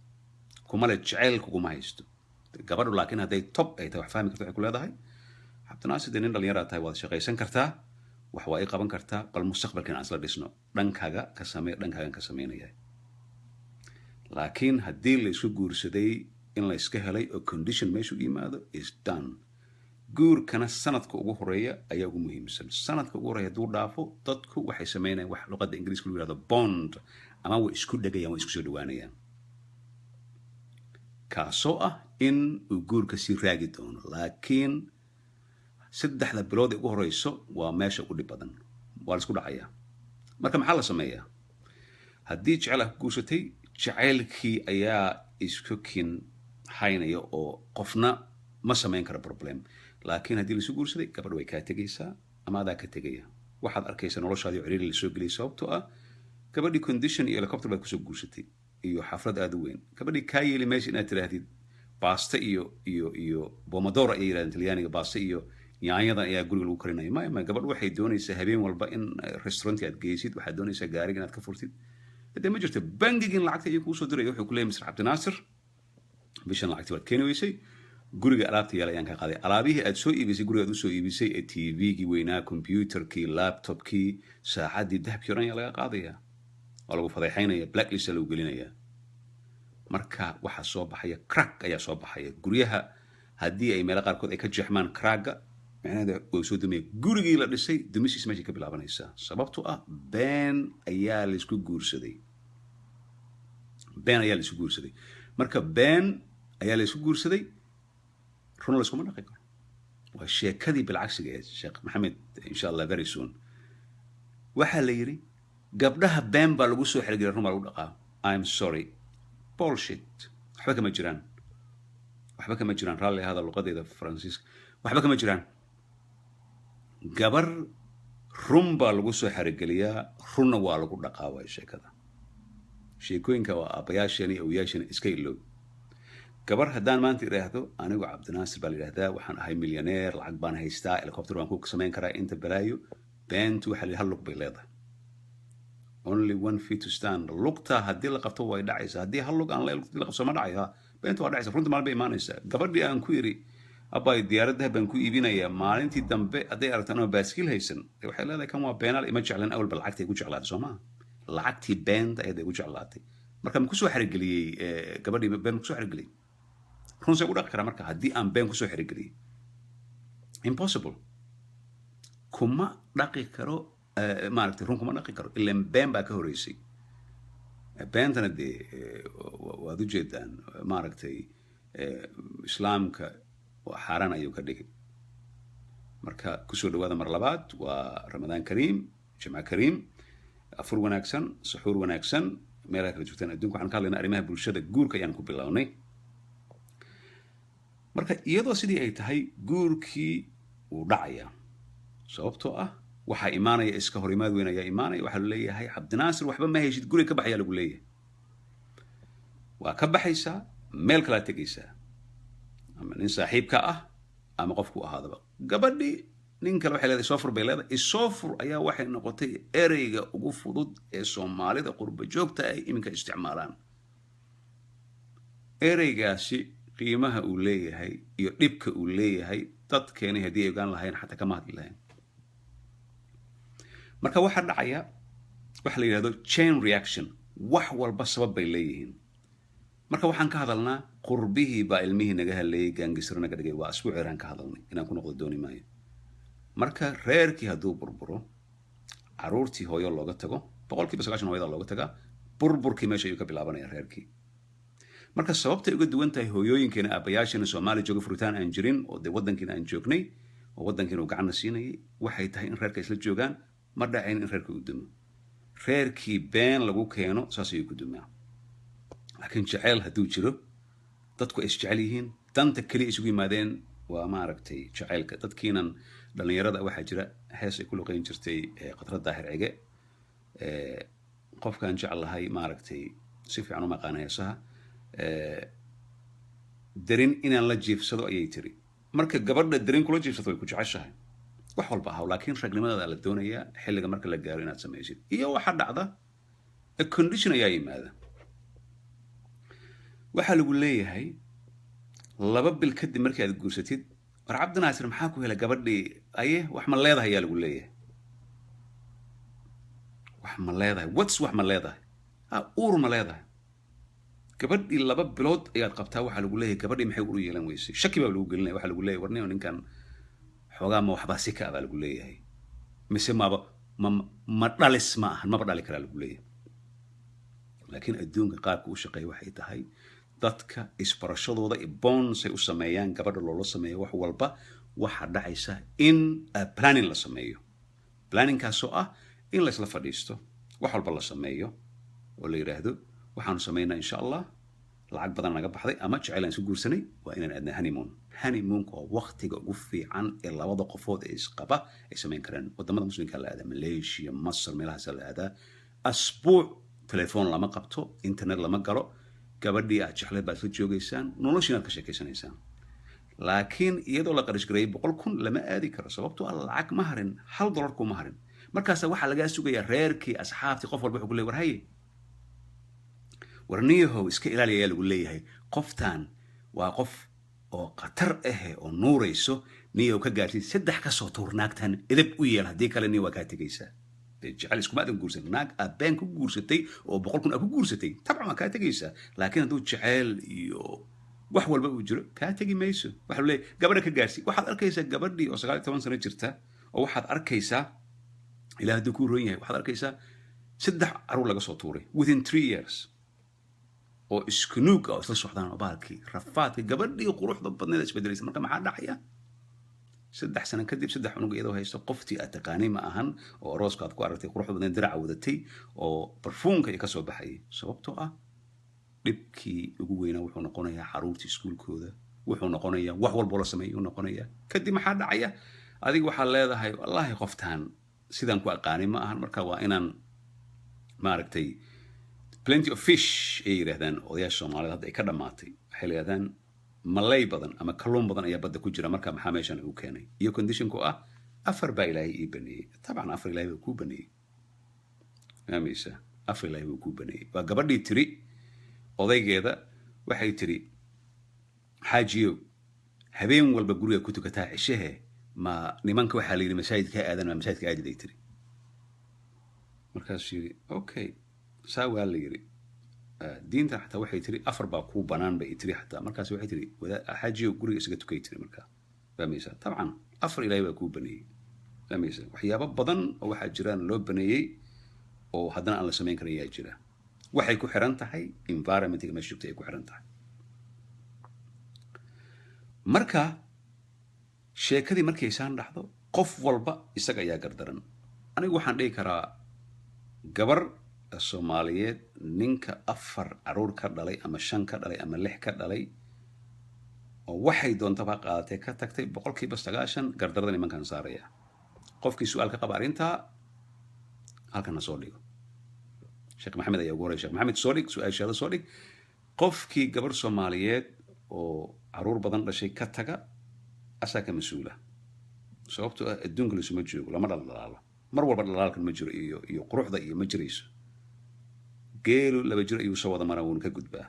Kuma le jeceyl kuguma haysto gabadhu, laakiin hadday top ay tahay, wax fahmi karto, waxay ku leedahay, "Cabdinaasir, dee nin dhallinyaraa tahay, waad shaqaysan kartaa, wax waa ii qaban kartaa, bal mustaqbalkan aan isla dhisno, dhankaaga ka samee, dhankaagan ka samaynaya." Laakiin haddii la isku guursaday in la iska helay oo condition meesha u yimaado, is done. Guurkana sanadka ugu horeeya ayaa ugu muhiimsan. Sanadka ugu horeeya hadduu dhaafo, dadku waxay samaynayaan wax luqadda Ingiriiska lagu yihahdo bond, ama way isku dhegayaan, way isku soo dhawaanayaan, kaasoo ah in uu guurka sii raagi doono. Laakiin 3da bilood ee ugu horeyso waa meesha ugu dhib badan, waa la isku dhacayaa. Marka maxaa la sameeyaa haddii jecel ah ku guursatay? Jacaylkii ayaa isku kin haynaya oo qofna ma samayn karo problem. Laakiin haddii laisu guursaday, gabadh way kaa tegaysaa ama adaa ka tegaya. Waxaad arkaysaa noloshaadii oo ciriiri lasoo geliyay, sababtoo ah gabadhii condition iyo helicopter baad kusoo guursatay iyo xaflad aada u weyn. Gabadhii kaa yeeli maysa inaad tidhaahdid baasto iyo pomodoro ayay yidhahdeen Talyaaniga, baasto iyo yaanyadan ayaa guriga lagu karinaya. Maya, maya, gabadh waxay doonaysaa habeen walba in restauranti aad geysid, waxaad doonaysaa gaariga inaad ka furtid. Dee ma jirto bangigin lacagta ayuu kuusoo diraya, wuxuu ku leeyahay, "Mr Cabdinaasir, bishan lacagti waad keeni weysay, guriga alaabta yaal ayaan ka qaaday." Alaabihii aad soo iibisay, guriga aad usoo iibisay ee TV-gii weynaa, computerkii, laptopkii, saacaddii, dahabkii o dhan ayaa laga qaadaya, waa lagu fadeexaynaya, blacklist lagu gelinaya. Marka waxaa soo baxaya crack ayaa soo baxaya. Guryaha haddii ay meelo qaarkood ay ka jeexmaan, cracka macnaheeda way soo dumaya. Gurigii la dhisay dumisiis meeshay ka bilaabanaysaa, sababtoo ah been ayaa laisku guursaday, been ayaa laisku guursaday. Marka been ayaa laisku guursaday, run layskuma dhaqi karo. Waa sheekadii bilcagsiga ee Sheekh Maxamed, insha Allah very soon. Waxaa la yidhi gabdhaha been baa lagu soo xergelay, run baa lagu dhaqaa. I'm sorry, bullshit, waxba kama jiraan, waxba kama jiraan. Raalli ahaada luqadeeda Faransiiska. Waxba kama jiraan. Gabar run baa lagu soo xerogeliyaa, runna waa lagu dhaqaa, waay sheekada. Sheekooyinka waa aabbayaasheen iyo awoyaasheen, iska ilow. Gabar haddaan maanta idhaahdo, "Anigu Cabdinaasir baa la yidhahdaa, waxaan ahay milyaneer, lacag baan haystaa, helicopter baan ku samayn karaa," inta balaayo beentu waxa la yidhi hal lug bay leedahay, only one feet to stand. Lugta haddii la qabto way dhacaysaa. Haddii hal lug aan la qabso ma dhacaya. Beentu waa dhacaysa, runta maalin bay imaanaysaa. Gabadhii aan ku yidhi, "Abay, diyaaraddaha baan ku iibinayaa," maalintii dambe hadday aragto anoo baaskiil haysan, dee waxay leedahay, "Kan waa beenaal, ima jeclan awalba." Lacagtay ku jeclaatay soo maha? Lacagtii beenta ayaad igu jeclaatay. Marka ma kusoo xerigeliyey gabadhii? Been ma kusoo xerigeliyey? Run see ku dhaqi karaa marka haddii aan been kusoo xerigeliyey? Impossible, kuma dhaqi karo. Maaragtay, run kuma dhaqi karo, ilan been baa ka horeysay. Beentana dee waad ujeedaan, maaragtay, Islaamka xaaraan ayuu ka dhigay. Marka kusoo dhawaada mar labaad, waa Ramadaan kariim, Jimco kariim, afur wanaagsan, suxuur wanaagsan, meelaha kala joogtaan adduunka. Waxaan ka hadlaynaa arrimaha bulshada, guurka ayaan ku bilownay. Marka iyadoo sidii ay tahay, guurkii wuu dhacayaa, sababtoo ah waxaa imaanaya iska horimaad weyn ayaa imaanaya. Waxaa leeyahay, "Cabdinaasir, waxba ma heshid, guriga ka baxayaa," lagu leeyahay. Waa ka baxaysaa, meel kalaa tegaysaa, ama nin saaxiibka ah ama qofku ahaadaba. Gabadhii nin kale waxay leedahay, "Isoo fur," bay leedahay. "Isoo fur" ayaa waxay noqotay ereyga ugu fudud ee Soomaalida qurba joogta ay iminka isticmaalaan. Ereygaasi qiimaha uu leeyahay iyo dhibka uu leeyahay dadkeenay haddii ay ogaan lahayn, xataa kama hadli lahayn. Marka waxaa dhacaya waxa la yidhahdo chain reaction. Wax walba sabab bay leeyihiin. Marka waxaan ka hadalnaa qurbihii baa ilmihii naga haleeyey, gangster naga dhigay. Waa asbuuc eraan ka hadalnay, inaan ku noqdo dooni maayo. Marka reerkii hadduu burburo, caruurtii hooyo looga tago, 90% hooyada looga tagaa. Burburkii meesha ayuu ka bilaabanaya reerkii. Marka sababtay uga duwan tahay hooyooyinkeena, aabayaasheena Soomaali jooga, furitaan aan jirin oo dee waddankiina aan joognay oo waddankiina uu gacanna siinayay, waxay tahay in reerka isla joogaan. Ma dhacayn in reerka uu dumo. Reerkii been lagu keeno saas ayuu ku dumaa. Laakiin jeceyl hadduu jiro, dadku ay isjecel yihiin, danta keliya isugu yimaadeen waa, maaragtay, jacaylka. Dadkiinan dhallinyarada, waxaa jira hees ay ku luqeyn jirtay Khadra Daahir Cige, qofkaan jeclahay, maaragtay, si fiican u maqaana heesaha. "Darin inaan la jiifsado" ayay tiri. Marka gabadha darin kula jiifsato, way ku jeceshahay, wax walba ahaw, laakiin ragnimadaada la doonayaa xilliga marka la gaaro inaad samaysid. Iyo waxaa dhacda a condition ayaa yimaada. Waxaa lagu leeyahay 2 bil kadib markii aad guursatid, "War Cabdinaasir, maxaa ku helay gabadhii? Aye, wax ma leedahay?" ayaa lagu leeyahay. "Wax ma leedahay?" Whats "wax ma leedahay"? Uur ma leedahay? Gabadhii 2 bilood ayaad qabtaa. Waxaa lagu leeyahay, "Gabadhii maxay uur u yeelan weysay?" Shaki baa lagu gelinaya. Waxaa lagu leeyahay, "Warniyo, ninkan xoogaa ma waxbaa si ka ah?" baa lagu leeyahay. "Mise maba ma dhalis ma ahan, maba dhali karaa?" lagu leeyahay. Laakiin adduunka qaabka u shaqeeya waxay tahay dadka isbarashadooda iyo bonds ay u sameeyaan, gabadha loola sameeyo wax walba, waxaa dhacaysa in planning la sameeyo. Planningkaasoo ah in laysla fadhiisto, wax walba la sameeyo oo la yidhaahdo, "Waxaanu samaynaa, insha Allah, lacag badan naga baxday ama jecel aan isu guursanay, waa inaan aadna honeymoon." Honeymoonka waa waqtiga ugu fiican ee labada qofood ee isqaba ay samayn karaan. Wadamada Muslimka la aadaa, Malaysia, Masar, meelahaasa la aadaa. Asbuuc telefoon lama qabto, internet lama galo, gabadhii aad jecleed baad isla joogaysaan, noloshiin aad ka sheekaysanaysaan. Laakiin iyadoo la qarash gareeyay 100,000 lama aadi karo, sababtoo ah lacag ma harin, $1 kuma harin. Markaasa waxaa lagaa sugayaa reerkii, asxaabtii, qof walba wuxuu ku leeyahay, "War haye, war niyahow, iska ilaali," ayaa lagu leeyahay. "Qoftan waa qof oo khatar ahe oo nuurayso. Niyahow, ka gaarsiid, saddex ka soo tuur naagtan, edeb u yeel, haddii kale niyo waa kaa tegaysaa." Dee jecel iskuma adan guursan. Naag aad been ku guursatay oo 100,000 aad ku guursatay, tabcan waa kaa tegaysaa. Laakiin hadduu jeceyl iyo wax walba uu jiro, kaa tegi mayso. Waxa leeyahay, "Gabadha ka gaarsi." Waxaad arkaysaa gabadhii oo 19 sano jirta oo waxaad arkaysaa, Ilaah hadduu kuu roon yahay, waxaad arkaysaa saddex caruur laga soo tuuray within 3 years oo isku nuug ah oo isla socdaan, oo bahalkii rafaadka gabadhii quruxda badneed isbedelaysa. Marka maxaa dhacaya? 3 sano kadib, saddex cunug iyadoo haysto, qoftii aad taqaanay ma ahan oo arooska aad ku aragtay, quruxda badneed, diraca wadatay oo barfuunka iyo kasoo baxayay. Sababtoo ah dhibkii ugu weynaa wuxuu noqonayaa caruurtii iskuulkooda, wuxuu noqonayaa wax walboo la sameeyay uu noqonayaa. Kadib maxaa dhacaya? Adiga waxaad leedahay, "Wallaahi qoftaan sidaan ku aqaanay ma ahan." Marka waa inaan, maaragtay, plenty of fish ay yidhahdaan odayaasha Soomaalida, hadda ay ka dhammaatay. Waxay la yidhahdaan malay badan ama kalluun badan ayaa badda ku jira. Marka maxaa meeshan igu keenay? Iyo conditionku ah, "Afar baa Ilaahay ii baneeyey." Tabcan, afar Ilaahay baa kuu baneeyey, fahmaysa? Afar Ilaahay buu kuu baneeyey. Waa gabadhii tiri odaygeeda, waxay tiri, "Xaajiyow, habeen walba guriga ku tukataa cishehe, ma nimanka waxaa la yidhi masaajidka ha aadan, ma masaajidka aadiday?" tiri. Markaasuu yidhi, "Okay, saa waa la yidhi, diinta xataa waxay tiri afar baa kuu banaan bay tiri xataa." Markaas waxay tiri, "Xaajiyow, guriga isaga tukay," tiri. Markaa fahmaysaa, tabcan afar Ilaahay baa kuu baneeyey, fahmaysaa? Waxyaabo badan oo waxaa jiraan loo baneeyey oo haddana aan la samayn karin ayaa jira. Waxay ku xiran tahay environmentiga meesha joogtay ay ku xiran tahay. Marka sheekadii markay saan dhacdo, qof walba isaga ayaa gardaran. Anigu waxaan dhihi karaa, gabar Soomaaliyeed ninka afar caruur ka dhalay ama shan ka dhalay ama lix ka dhalay oo waxay doontaba qaadatay ka tagtay, 90% gardarada nimankan saaraya. Qofkii su-aal ka qaba arrintaa halkan ha soo dhigo. Sheekh Maxamed ayaa ugu horey. Sheekh Maxamed, soo dhig su-aashaada, soo dhig. Qofkii gabar Soomaaliyeed oo caruur badan dhashay ka taga, asaa ka mas-uula, sababtoo ah adduunka lasuma joogo, lama dhaldhalaalo mar walba. Dhalaalkan ma jiro iyo quruxda iyo ma jirayso. Geelu laba jir ayuu soo wada maraa, wuuna ka gudbaa.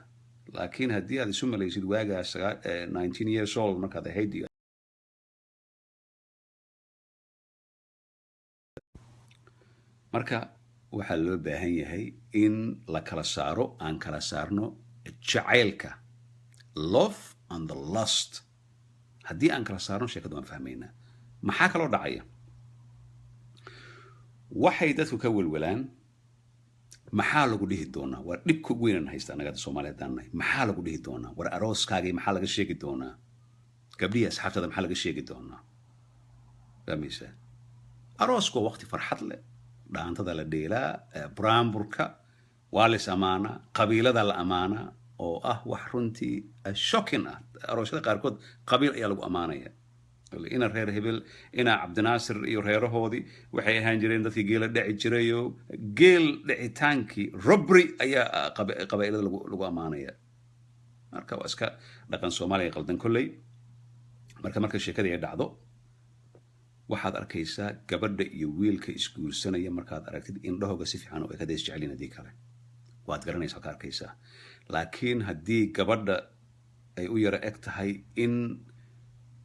Laakiin haddii aad isu malaysid waagaa 19 years old markaad ahayd iyo marka waxaa loo baahan yahay in la kala saaro, aan kala saarno jacaylka, love and the lust. Haddii aan kala saarno, sheekada waan fahmaynaa. Maxaa kaloo dhacaya? Waxay dadku ka welwalaan Maxaa lagu dhihi doonaa? Waa dhibka ugu weynan haysta annaga hadda Soomaaliya haddaan nahay. Maxaa lagu dhihi doonaa? War arooskaagii maxaa laga sheegi doonaa? Gabdhihii asxaabtada maxaa laga sheegi doonaa? Fahmaysaa? Aroosku waa waqti farxad leh, dhaantada la dheelaa, buraanburka waa la is amaanaa, qabiilada la amaanaa, oo ah wax runtii shocking ah. Aroosyada qaarkood qabiil ayaa lagu amaanaya, ina reer hebel, ina Cabdinaasir iyo reerahoodii waxay ahaan jireen dadkii geela dhici jirayo. Geel dhicitaankii, robbery ayaa qabaa'ilada lagu amaanaya. Marka waa iska dhaqan Soomaaliya qaldan kolley. Marka sheekadii ay dhacdo, waxaad arkaysaa gabadha iyo wiilka isguursanaya. Markaad aragtid indhahooga si fiican oo ay kada isjecelin, haddii kale waad garanaysaa, ka arkaysaa. Laakiin haddii gabadha ay u yaro eg tahay in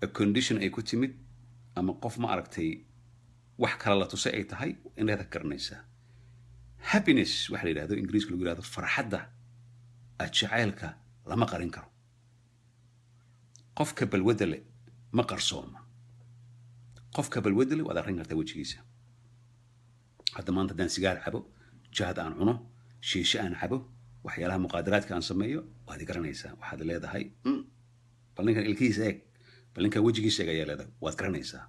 a condition ay ku timid ama qof ma aragtay wax kale la tusay ay tahay, indhaheeda ka garanaysaa. Happiness waxa la yidhahdo, Ingiriiska lagu yidhahdo farxadda jacaylka, lama qarin karo. Qofka balwadda le ma qarsooma. Qofka balwadda le waad arrin kartaa wejigiisa. Hadda maanta haddaan sigaar cabo, jaad aan cuno, shiishe aan cabo, waxyaalaha muqaadaraadka aan sameeyo, waad i garanaysaa. Waxaad leedahay, "Bal ninkan ilkihiisa eeg, bal ninkan wejigiisa eeg," ayaa leedahay. Waad garanaysaa.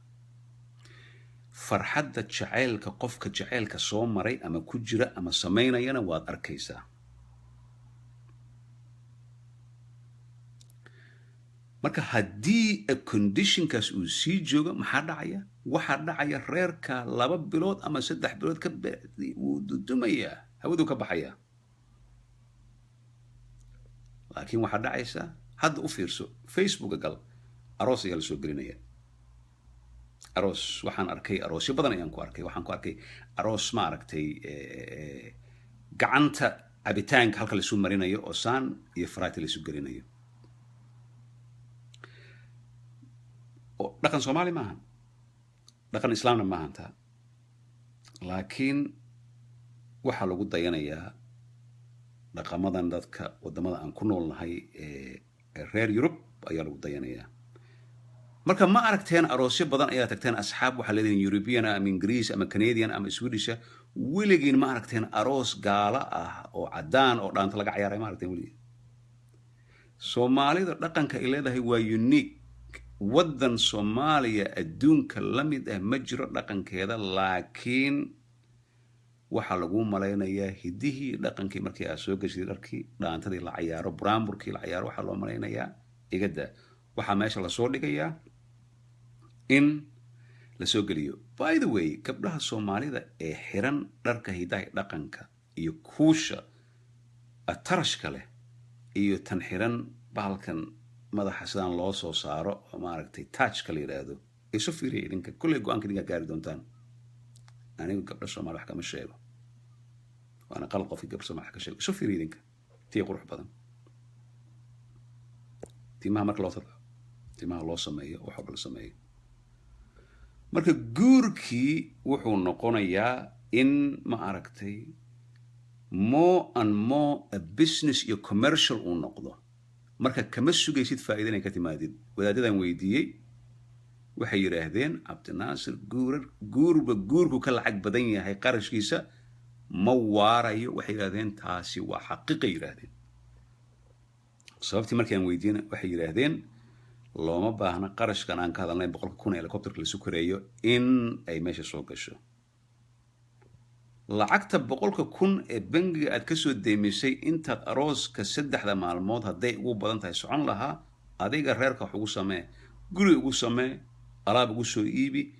Farxadda jacaylka, qofka jacaylka soo maray ama ku jira ama samaynayana waad arkaysaa. Marka haddii conditionkaas uu sii joogo, maxaa dhacaya? Waxaa dhacaya reerka 2 bilood ama 3 bilood ka bacdi wuu dudumayaa, hawaduu ka baxayaa. Laakiin waxaa dhacaysa hadda, u fiirso, Facebooka gal, aroos ayaa lasoo gelinaya. Aroos waxaan arkay, aroosyo badan ayaan ku arkay. Waxaan ku arkay aroos, ma aragtay, gacanta cabitaanka halka laisu marinayo oo saan iyo faraati laisu gelinayo. Oo dhaqan Soomaali maahan, dhaqan Islaamna maahan taa. Laakiin waxaa lagu dayanayaa dhaqamadan dadka waddamada aan ku noolnahay ee reer Yurub ayaa lagu dayanayaa. Marka ma aragteen aroosyo badan ayaa tagteen, asxaab waxaa leedihin European ama Ingiriis ama Canadian ama Swedisha. Weligiin ma aragteen aroos gaalo ah oo caddaan oo dhaanto laga cayaaray? Ma aragteen weligeen? Soomaalida dhaqanka ay leedahay waa unique. Waddan Soomaaliya adduunka la mid ah ma jiro dhaqankeeda. Laakiin waxaa lagu malaynayaa hiddihii dhaqankii markii aad soo geshid, dharkii dhaantadii la cayaaro, buraanburkii la cayaaro, waxaa loo malaynayaa igada. Waxaa meesha lasoo dhigayaa in lasoo geliyo. By the way, gabdhaha Soomaalida ee xiran dharka hidaha dhaqanka iyo kuusha tarashka leh iyo tan xiran bahalkan madaxa sidaan loo soo saaro oo maaragtay taajka la yidhaahdo, isu fiiriya idinka. Kolley go-aanka idinkaa gaari doontaan. Anigu gabdha Soomaali wax kama sheego, waana qalad qofkii gabdha Soomaali wax ka sheego. Isu fiiriya idinka tii qurux badan. Timaha marka loo tadco, timaha loo sameeyo, wax walba la sameeyo. Marka guurkii wuxuu noqonayaa in, ma aragtay, more and more a business iyo commercial uu noqdo. Marka kama sugaysid faa'iida inay ka timaadid. Wadaadadan weydiiyey waxay yidhaahdeen, "Cabdinaasir, guurar guurba guurku ka lacag badan yahay, qarashkiisa ma waarayo." Waxay yidhahdeen taasi waa xaqiiqay yidhaahdeen. Sababtii markaan weydiina, waxay yidhaahdeen looma baahna qarashkan aan ka hadalnay, 100,000 helicopterka lasu koreeyo, in ay meesha soo gasho. Lacagta 100,000 ee bangiga aad kasoo deymisay intaad arooska 3-da maalmood hadday ugu badan tahay socon lahaa, adiga reerka wax ugu samee, guri ugu samee, alaab ugu soo iibi.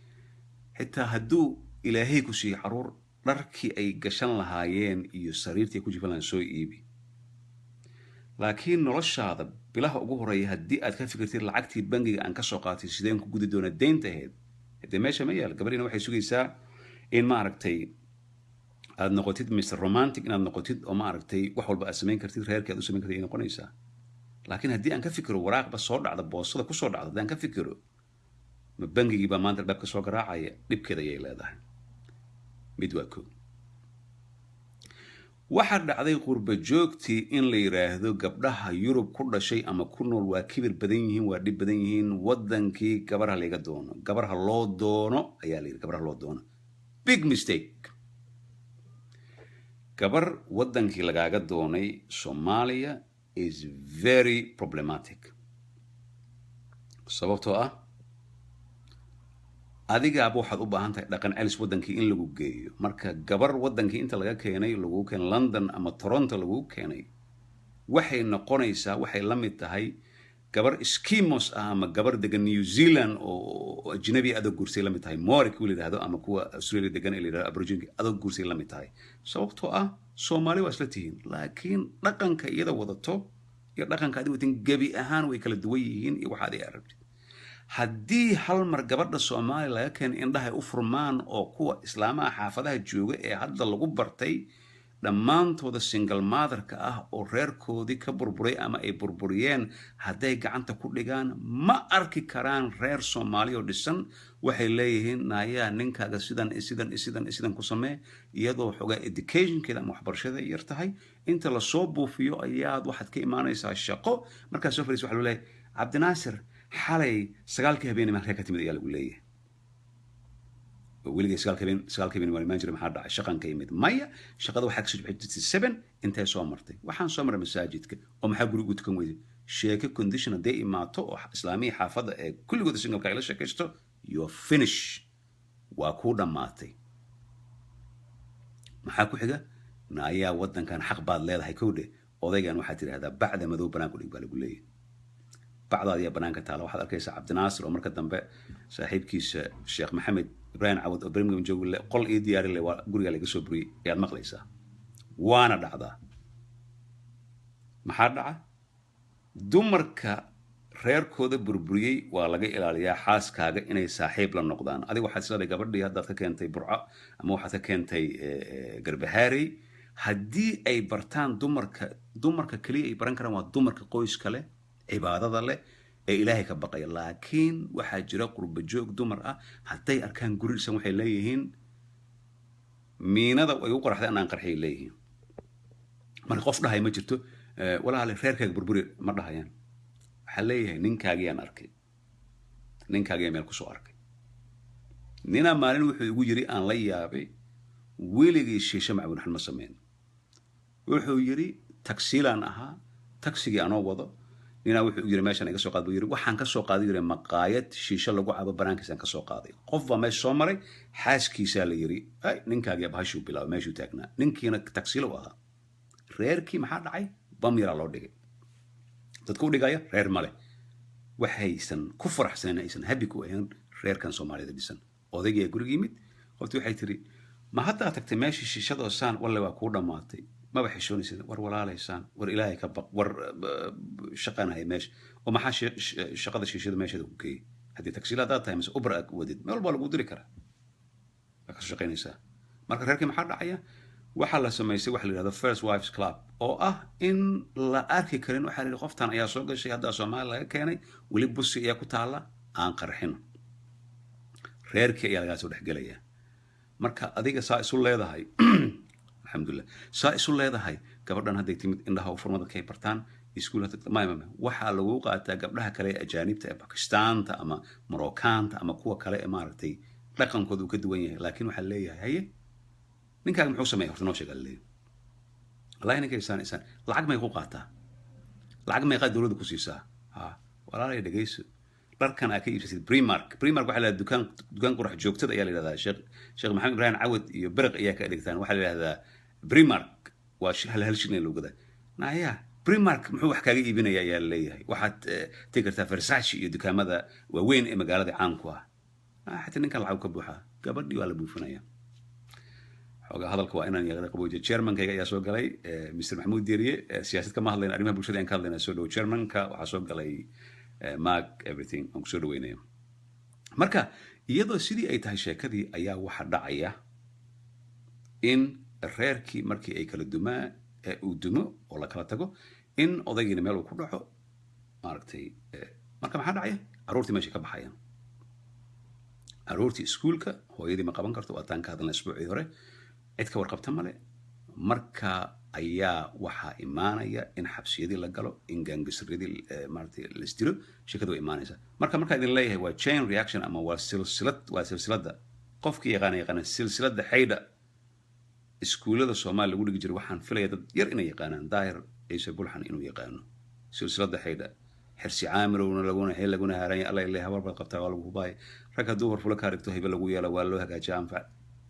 Xitaa hadduu Ilaahay ku siiyo caruur, dharkii ay gashan lahaayeen iyo sariirtii ay ku jifan lahayen soo iibi. Laakiin noloshaada bilaha ugu horeeya haddii aad ka fikirtid lacagtii bangiga aan kasoo qaatay sideen ku gudi doona deynta ahayd, dee meesha ma yaal. Gabadhiina waxay sugaysaa in, ma aragtay, aad noqotid Mr Romantic, inaad noqotid oo, ma aragtay, wax walba aad samayn kartid, reerkii aad u samayn kartid ay noqonaysaa. Laakiin haddii aan ka fikiro waraaqba soo dhacda, boostada kusoo dhacda, haddii aan ka fikiro ma bangigii baa maanta albaabka soo garaacaya, dhibkeeda ayay leedahay. Mid waa ko. Waxaa dhacday qurba joogtii in la yidhaahdo gabdhaha Yurub ku dhashay ama ku nool waa kibir badan yihiin, waa dhib badan yihiin, waddankii gabarha layga doono, gabarha loo doono ayaa la yidhi, gabarha loo doono. Big mistake. Gabar waddankii lagaaga doonay Soomaaliya is very problematic, sababtoo ah adigaaba waxaad u baahan tahay dhaqan celis waddankii in lagu geeyo. Marka gabar waddankii inta laga keenay lagu keenay London ama Toronto lagu keenay, waxay noqonaysaa, waxay la mid tahay gabar Eskimos ah ama gabar degan New Zealand oo ajnabi adoo guursay la mid tahay, Maori kuwa la yidhahdo ama kuwa Australia degan ee la yidhahdo Aborigine adoo guursay la mid tahay, sababtoo ah Soomaali waa isla tihiin, laakiin dhaqanka iyada wadato iyo dhaqanka adiga watin gebi ahaan way kala duwan yihiin. Iyo waxaad ay arabtid, haddii hal mar gabadha Soomaaliya laga keeno indhahay u furmaan oo kuwa islaamaha xaafadaha jooga ee hadda lagu bartay dhammaantooda single motherka ah oo reerkoodii ka burburay ama ay burburiyeen, hadday gacanta ku dhigaan ma arki karaan reer Soomaali oo dhisan. Waxay leeyihiin, "Naayaa, ninkaaga sidan iyo sidan iyo sidan iyo sidan ku samee." Iyadoo xogaa educationkeeda ama waxbarashada yar tahay, inta lasoo buufiyo ayaad waxaad ka imaanaysaa shaqo. Markaad soo fadhiis, waxa loo leeyahay, "Cabdinaasir, xalay 9-kii habeenimo halkee ka timid?" ayaa lagu leeyahay. Weligay 9-ka habeen waan imaan jiray, maxaa dhacay? Shaqan ka imid. Maya, shaqada waxaa kasoo bixi jirtay 7, intee soo martay? Waxaan soo maray masaajidka. Oo maxaa guriga u tukan weyday? Sheeko condition hadday imaato oo islaamihii xaafadda ee kulligooda singleka ay la sheekaysto, you're finish, waa kuu dhammaatay. Maxaa ku xiga? Naayaa, waddankan xaq baad leedahay, kowdhe. Odaygan waxaad tidhahdaa, "Bacda madow banaanku dhig," baa lagu leeyahay. Bacdaadiyaa banaanka taala. Waxaad arkaysaa Cabdinaasir oo marka dambe saaxiibkiisa Sheekh Maxamed Ibraahim Cawad oo Birmingham joogo le, "Qol ii diyaari le, waa guriga laga soo buriyey," ayaad maqlaysaa. Waana dhacdaa. Maxaa dhaca? Dumarka reerkooda burburiyey waa laga ilaaliyaa xaaskaaga inay saaxiib la noqdaan. Adiga waxaad isleedahay gabadhii haddaad ka keentay Burco ama waxaad ka keentay Garbahaarey, haddii ay bartaan dumarka, dumarka keliya ay baran karaan waa dumarka qoyska leh, cibaadada leh ee Ilaahay ka baqaya. Laakiin waxaa jira qurba joog dumar ah, hadday arkaan guri dhisan, waxay leeyihiin, "Miinada ay u qaraxday anaan qarxiyay," leeyihiin. Marka qof dhahay ma jirto, "Walaale, reerkaaga burburi," ma dhahayaan. Waxaa leeyahay, "Ninkaagiyaan arkay, ninkaagiyaa meel kusoo arkay." Ninaa maalin wuxuu igu yiri aan la yaabay, "Weligii shiishe macbuudxan ma sameyn." Wuxuu yiri, "Tagsiilaan ahaa, tagsigii anoo wado ninaa wuxuu yiri, 'Meeshaan iga soo qaad,' buu yiri. Waxaan ka soo qaaday," yiri, "maqaayad shiisho lagu cabo banaankiisaan ka soo qaaday. Qof baa meesha soo maray, xaaskiisaa la yiri, 'Ay, ninkaagii bahashuu bilaabay.' Meeshuu taagnaa, ninkiina tagsiilo u ahaa." Reerkii maxaa dhacay? Bam yaraa loo dhigay. Dadka u dhigaya reer male, waxaysan ku faraxsanen, aysan happy ku ahayn reerkan Soomaalida dhisan. Odaygiyaa guriga yimid, qoftii waxay tiri, "Ma haddaa tagtay meeshii shiishadoo saan? Walle waa kuu dhammaatay, maba xishoonaysid. War walaalaysaan, war Ilaahay ka baq, war shaqanahay meesha." Oo maxaa shaqada shiishada meesheeda ku geeyey? Haddii tagsiila haddaad tahay mise Uber aad wadid, meel walbaa lagu diri karaa, waa kasoo shaqaynaysaa. Marka reerkii maxaa dhacaya? Waxaa la samaystay waxa la yidhahdo First Wives Club, oo ah in la arki karin. Waxaa la yidhi, qoftan ayaa soo gashay haddaa Soomaaliya laga keenay, weli busi ayaa ku taalla, aan qarxino. Reerkii ayaa lagaa soo dhexgelaya. Marka adiga saa isu leedahay, alxamdulilah, saa isu leedahay, gabadhan hadday timid indhaha u furma, dadkay bartaan iskuul, maya maya, waxaa lagu qaataa gabdhaha kale ee ajaanibta ee Bakistaanta ama Moroccaanta ama kuwa kale ee maaragtay dhaqankooda uu ka duwan yahay. Laakiin waxaa leeyahay, "Haye, ninkaaga muxuu sameeya? Horta noo sheega," leeyahay. "Wallahi ninka isaan isaan." "Lacag may ku qaataa? Lacag meeqaa dowladda ku siisaa?" "Ha." "Walaalay, dhegayso, dharkan aa ka iibsatid Primark." Primark waxaa la yidhahdaa dukaan qurax joogtada ayaa la yidhahdaa. Sheekh Maxamed Ibraahim Cawad iyo Beriq ayaa ka adeegtaan. Waxaa la yidhahdaa Primark, waa hal hal shilin lagu gadaa. "Naya, Primark muxuu wax kaaga iibinaya?" ayaa leeyahay. "Waxaad tegi kartaa Versace iyo dukaamada waaweyn ee magaalada caanku ah. Xataa ninkan lacag ka buuxaa." Gabadhii waa la buufinaya. Xoogaa hadalka waa inaan yaqda qaboojiyo. Chairmankayga ayaa soo galay, Mr Maxamuud Dieriye. Siyaasad kama hadlayna, arrimaha bulshada ayaan ka hadlayna. Soo dhowo, chairmanka. Waxaa soo galay Mark everything, aan kusoo dhaweynaya. Marka iyadoo sidii ay tahay sheekadii ayaa waxa dhacaya in reerkii markii ay kala dumaa, uu dumo oo la kala tago, in odaygiina meel uu ku dhaco maaragtay. Marka maxaa dhacaya? Carruurtii meeshay ka baxayaan. Carruurtii iskuulka hooyadii ma qaban karto, waataan ka hadalna isbuucii hore. Cid ka warqabta male. Marka ayaa waxaa imaanaya in xabsiyadii la galo, in gangsteryadii maaragtay la isdilo. Sheekadu way imaanaysa. Marka markaa idin leeyahay waa chain reaction ama waa silsilad, waa silsiladda. Qofkii yaqaana yaqaana silsiladda xaydha. Iskuullada Soomaaliya lagu dhigi jiray, waxaan filaya dad yar inay yaqaanaan, Daahir Ciise Bulxan inuu yaqaano silsiladda xaydha. Xirsi caamirowna laguna xeel laguna haaranya, Alla ilay habar baad qabtaa, waa lagu hubaay, rag hadduu horfula kaa dhigto, hibe lagu yeela, waa loo hagaajiya anfac.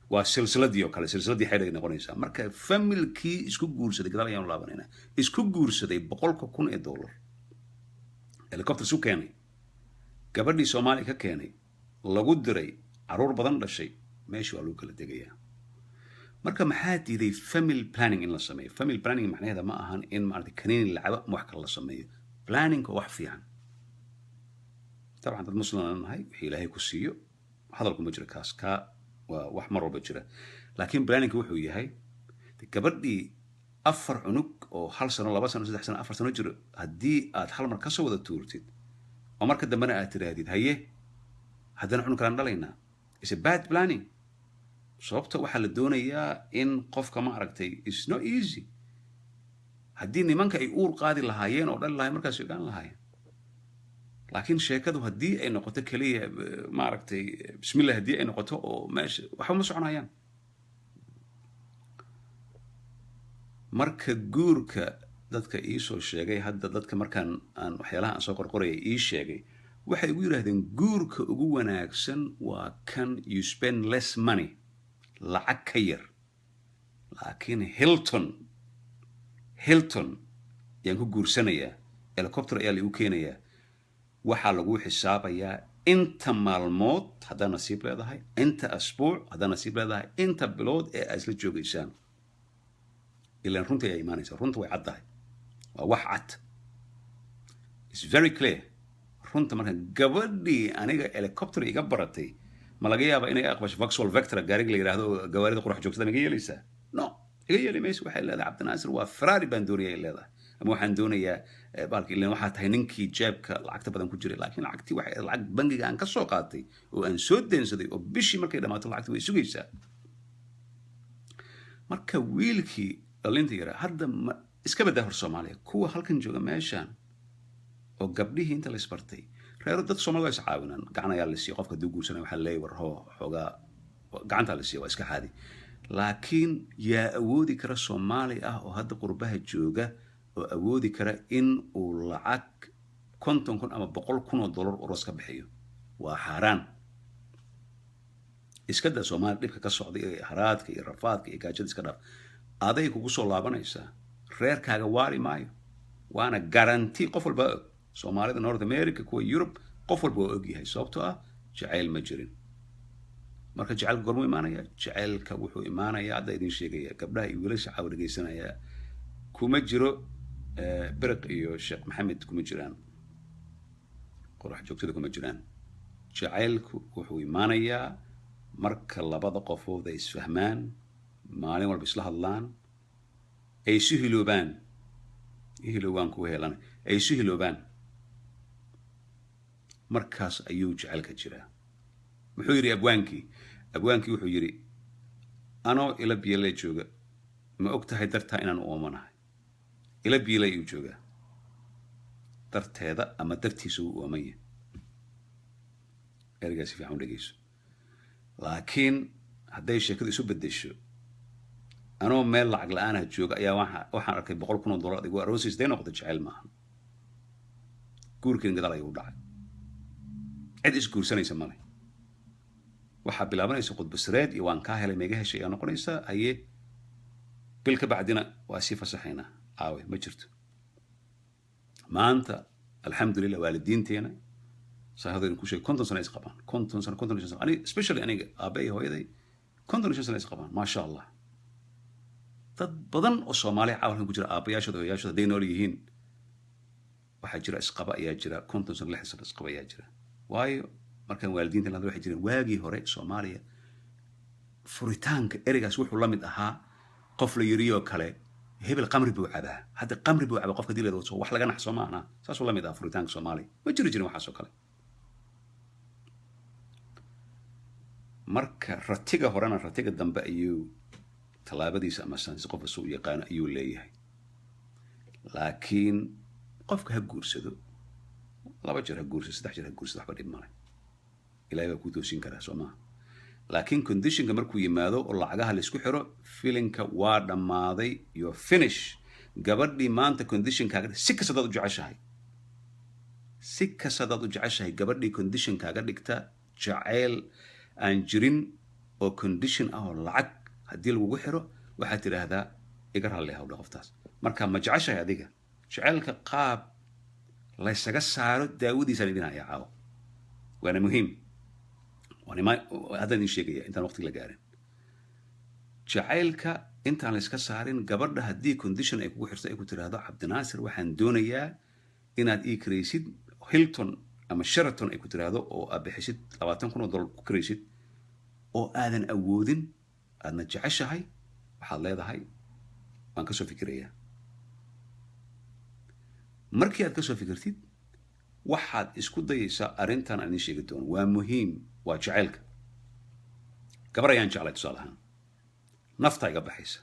Waa silsiladii oo kale, silsiladii xaydha ay noqonaysaa. Marka familkii isku guursaday, gadaal ayaanu laabanaynaa, isku guursaday $100,000 helicopter isu keenay, gabadhii Soomaaliya ka keenay, lagu diray, caruur badan dhashay, meesha waa lagu kala degayaa. Marka maxaa diiday family planning in la sameeyo? Family planning macnaheeda ma ahan in maarata kaniini la cabo ama wax kale la sameeyo. Planning waa wax fiican. Dabcan dad Muslim aan nahay, wixii Ilaahay ku siiyo hadalku ma jiro, kaas kaa waa wax mar walba jira. Laakiin planningka wuxuu yahay gabadhii afar cunug oo 1 sano, 2 sano, 3 sano, 4 sano jiro, haddii aad hal mar kasoo wada tuurtid oo marka dambena aad tidhaahdid, "Haye, haddana cunug kalaan dhalaynaa," is a bad planning. Sababta waxaa la doonayaa in qofka, ma aragtay, is not easy. Haddii nimanka ay uur qaadi lahaayeen oo dhali lahayen, markaas ogaan lahaayeen. Laakiin sheekadu haddii ay noqoto keliya, maaragtay, bismillah, haddii ay noqoto oo meesha waxba ma soconayaan. Marka guurka dadka iisoo sheegay hadda, dadka markaan aan waxyaalaha aan soo qorqoraya ii sheegay, waxay igu yidhahdeen guurka ugu wanaagsan waa kan you spend less money, lacag ka yar. Laakiin Hilton, Hilton ayaan ku guursanayaa, helicopter ayaa laigu keenayaa, waxaa lagu xisaabayaa inta maalmood haddaa nasiib leedahay, inta asbuuc haddaa nasiib leedahay, inta bilood ee aad isla joogaysaan. Ilaan runta ayaa imaanaysa, runta way cad tahay, waa wax cad, it's very clear runta. Marka gabadhii aniga helicopter iga baratay, ma laga yaaba inay aqbasho Vauxhall Vectra, gaariga la yidhaahdo oo gawaarida qurax joogtada? Ma iga yeelaysaa? No, iga yeeli mayso. Waxay leedahay, "Cabdinaasir, waa Ferrari baan doonaya," ay leedahay, ama "Waxaan doonayaa baalka, ilan waxaa tahay ninkii jeebka lacagta badan ku jiray." Laakiin lacagtii waxay lacag bangiga aan ka soo qaatay oo aan soo deensaday, oo bishii markay dhamaato lacagtii way sugaysaa. Marka wiilkii dhalinta yaraa hadda ma iska badaa hor Soomaaliya, kuwa halkan jooga meeshan oo gabdhihii inta la isbartay, reero dad Soomaalida waa is caawinaan, gacan ayaa la siiya. Qofka hadduu guursanaya waxaa leeyahy, "War hoo, xoogaa gacantaa la siiya," waa iska caadi. Laakiin yaa awoodi kara Soomaali ah oo hadda qurbaha jooga oo awoodi kara in uu lacag 50,000 ama $100,000 aroos ka bixiyo? Waa xaaraan. Iska daa Soomaaliya dhibka ka socday ee haraadka iyo rafaadka iyo gaajada, iska dhaaf, aday kugu soo laabanaysaa, reerkaaga waari maayo, waana guarantee. Qof walba og, Soomaalida North America, kuwa Europe, qof walba waa og yahay, sababtoo ah jacayl ma jirin. Marka jacaylka gormuu imaanaya? Jacaylka wuxuu imaanayaa, hadda idin sheegaya, gabdhaha iyo wiilasha caawa dhegaysanaya, kuma jiro Beriq iyo Sheekh Maxamed, kuma jiraan qorax joogtada, kuma jiraan. Jacaylku wuxuu imaanayaa marka labada qofood ay isfahmaan, maalin walba isla hadlaan, ay isu hiloobaan, hiloobaan kuwa helan, ay isu hiloobaan, markaas ayuu jacaylka jiraa. Muxuu yidhi abwaankii? Abwaankii wuxuu yidhi, "Anoo ila biyale jooga, ma og tahay dartaa inaan u oomanahay?" Ila biyale ayuu joogaa, darteeda ama dartiisa uu ooman yahay. Ereygaasi fiican u dhegeyso. Laakiin hadday sheekadu isu beddesho, "Anoo meel lacag la-aanah jooga ayaa waxaan arkay $100,000 adigu aroosiis," day noqoto, jacayl maaha. Guurkiin gadaal ayuu u dhacay, cid isguursanaysa male. Waxaa bilaabanaysa khudbasireed iyo "Waan kaa helay, meega heshay" ayaa noqonaysa. Haye, bil ka bacdina waa sii fasaxaynaa, aawe? Ma jirto. Maanta alxamdulillah, waalidiinteena saahadaynu ku sheegay 50 sano is qabaan, 50 sano, 55 sano. Ani especially, aniga aabe iyo hooyaday 55 sano is qabaan, maasha Allah. Dad badan oo Soomaaliya caalamkan ku jira, aabbayaashooda, hooyayaashooda hadday nool yihiin, waxaa jira isqaba ayaa jira 50 sano, 60 sano isqaba ayaa jira. Waayo, markaan waalidiinta lahadlo, waxay jireen waagii hore Soomaaliya furitaanka ereygaas wuxuu la mid ahaa qof la yiriyoo kale, "Hebel qamri buu cabaa." Hadda "qamri buu cabaa" qofka dileeda wax laga naxso maahna. Saasuu la mid ahaa furitaanka Soomaaliya. Ma jiri jirin waxaas oo kale. Marka ratiga horena ratiga dambe ayuu tallaabadiisa ama saansi qofka su u yaqaano ayuu leeyahay. Laakiin qofka ha guursado, 2 jeer ha guursado, 3 jeer ha guursado, waxba dhib male. Ilahay baa kuu toosin karaa, soo maha? Laakiin conditionka markuu yimaado oo lacagaha laisku xiro, filinka waa dhammaaday, yo finish. Gabadhii maanta conditionkaaga, si kasta hadaad u jeceshahay, si kasta hadaad u jeceshahay, gabadhii conditionkaaga dhigta jacayl aan jirin oo condition ah oo lacag haddii lagugu xiro, waxaad tidhaahdaa iga ralli hawdha qoftaas. Marka ma jeceshahay adiga jacaylka? Qaab laysaga saaro daawadiisaan idin haya caawo, waana muhiim. Haddaan idin sheegaya intaan waqti la gaarin jacaylka, intaan layska saarin. Gabadha haddii condition ay kugu xirto, ay ku tiraahdo, "Cabdinaasir, waxaan doonayaa inaad ii karaysid Hilton ama Sheraton," ay ku tiraahdo, oo aad bixisid $20,000 ku karaysid oo aadan awoodin, aadna jeceshahay, waxaad leedahay waan kasoo fikirayaa. Markii aad kasoo fikirtid, waxaad isku dayaysaa arrintan aan idiin sheegi doono. Waa muhiim, waa jacaylka. Gabar ayaan jeclay, tusaale ahaan, naftaa iga baxaysa,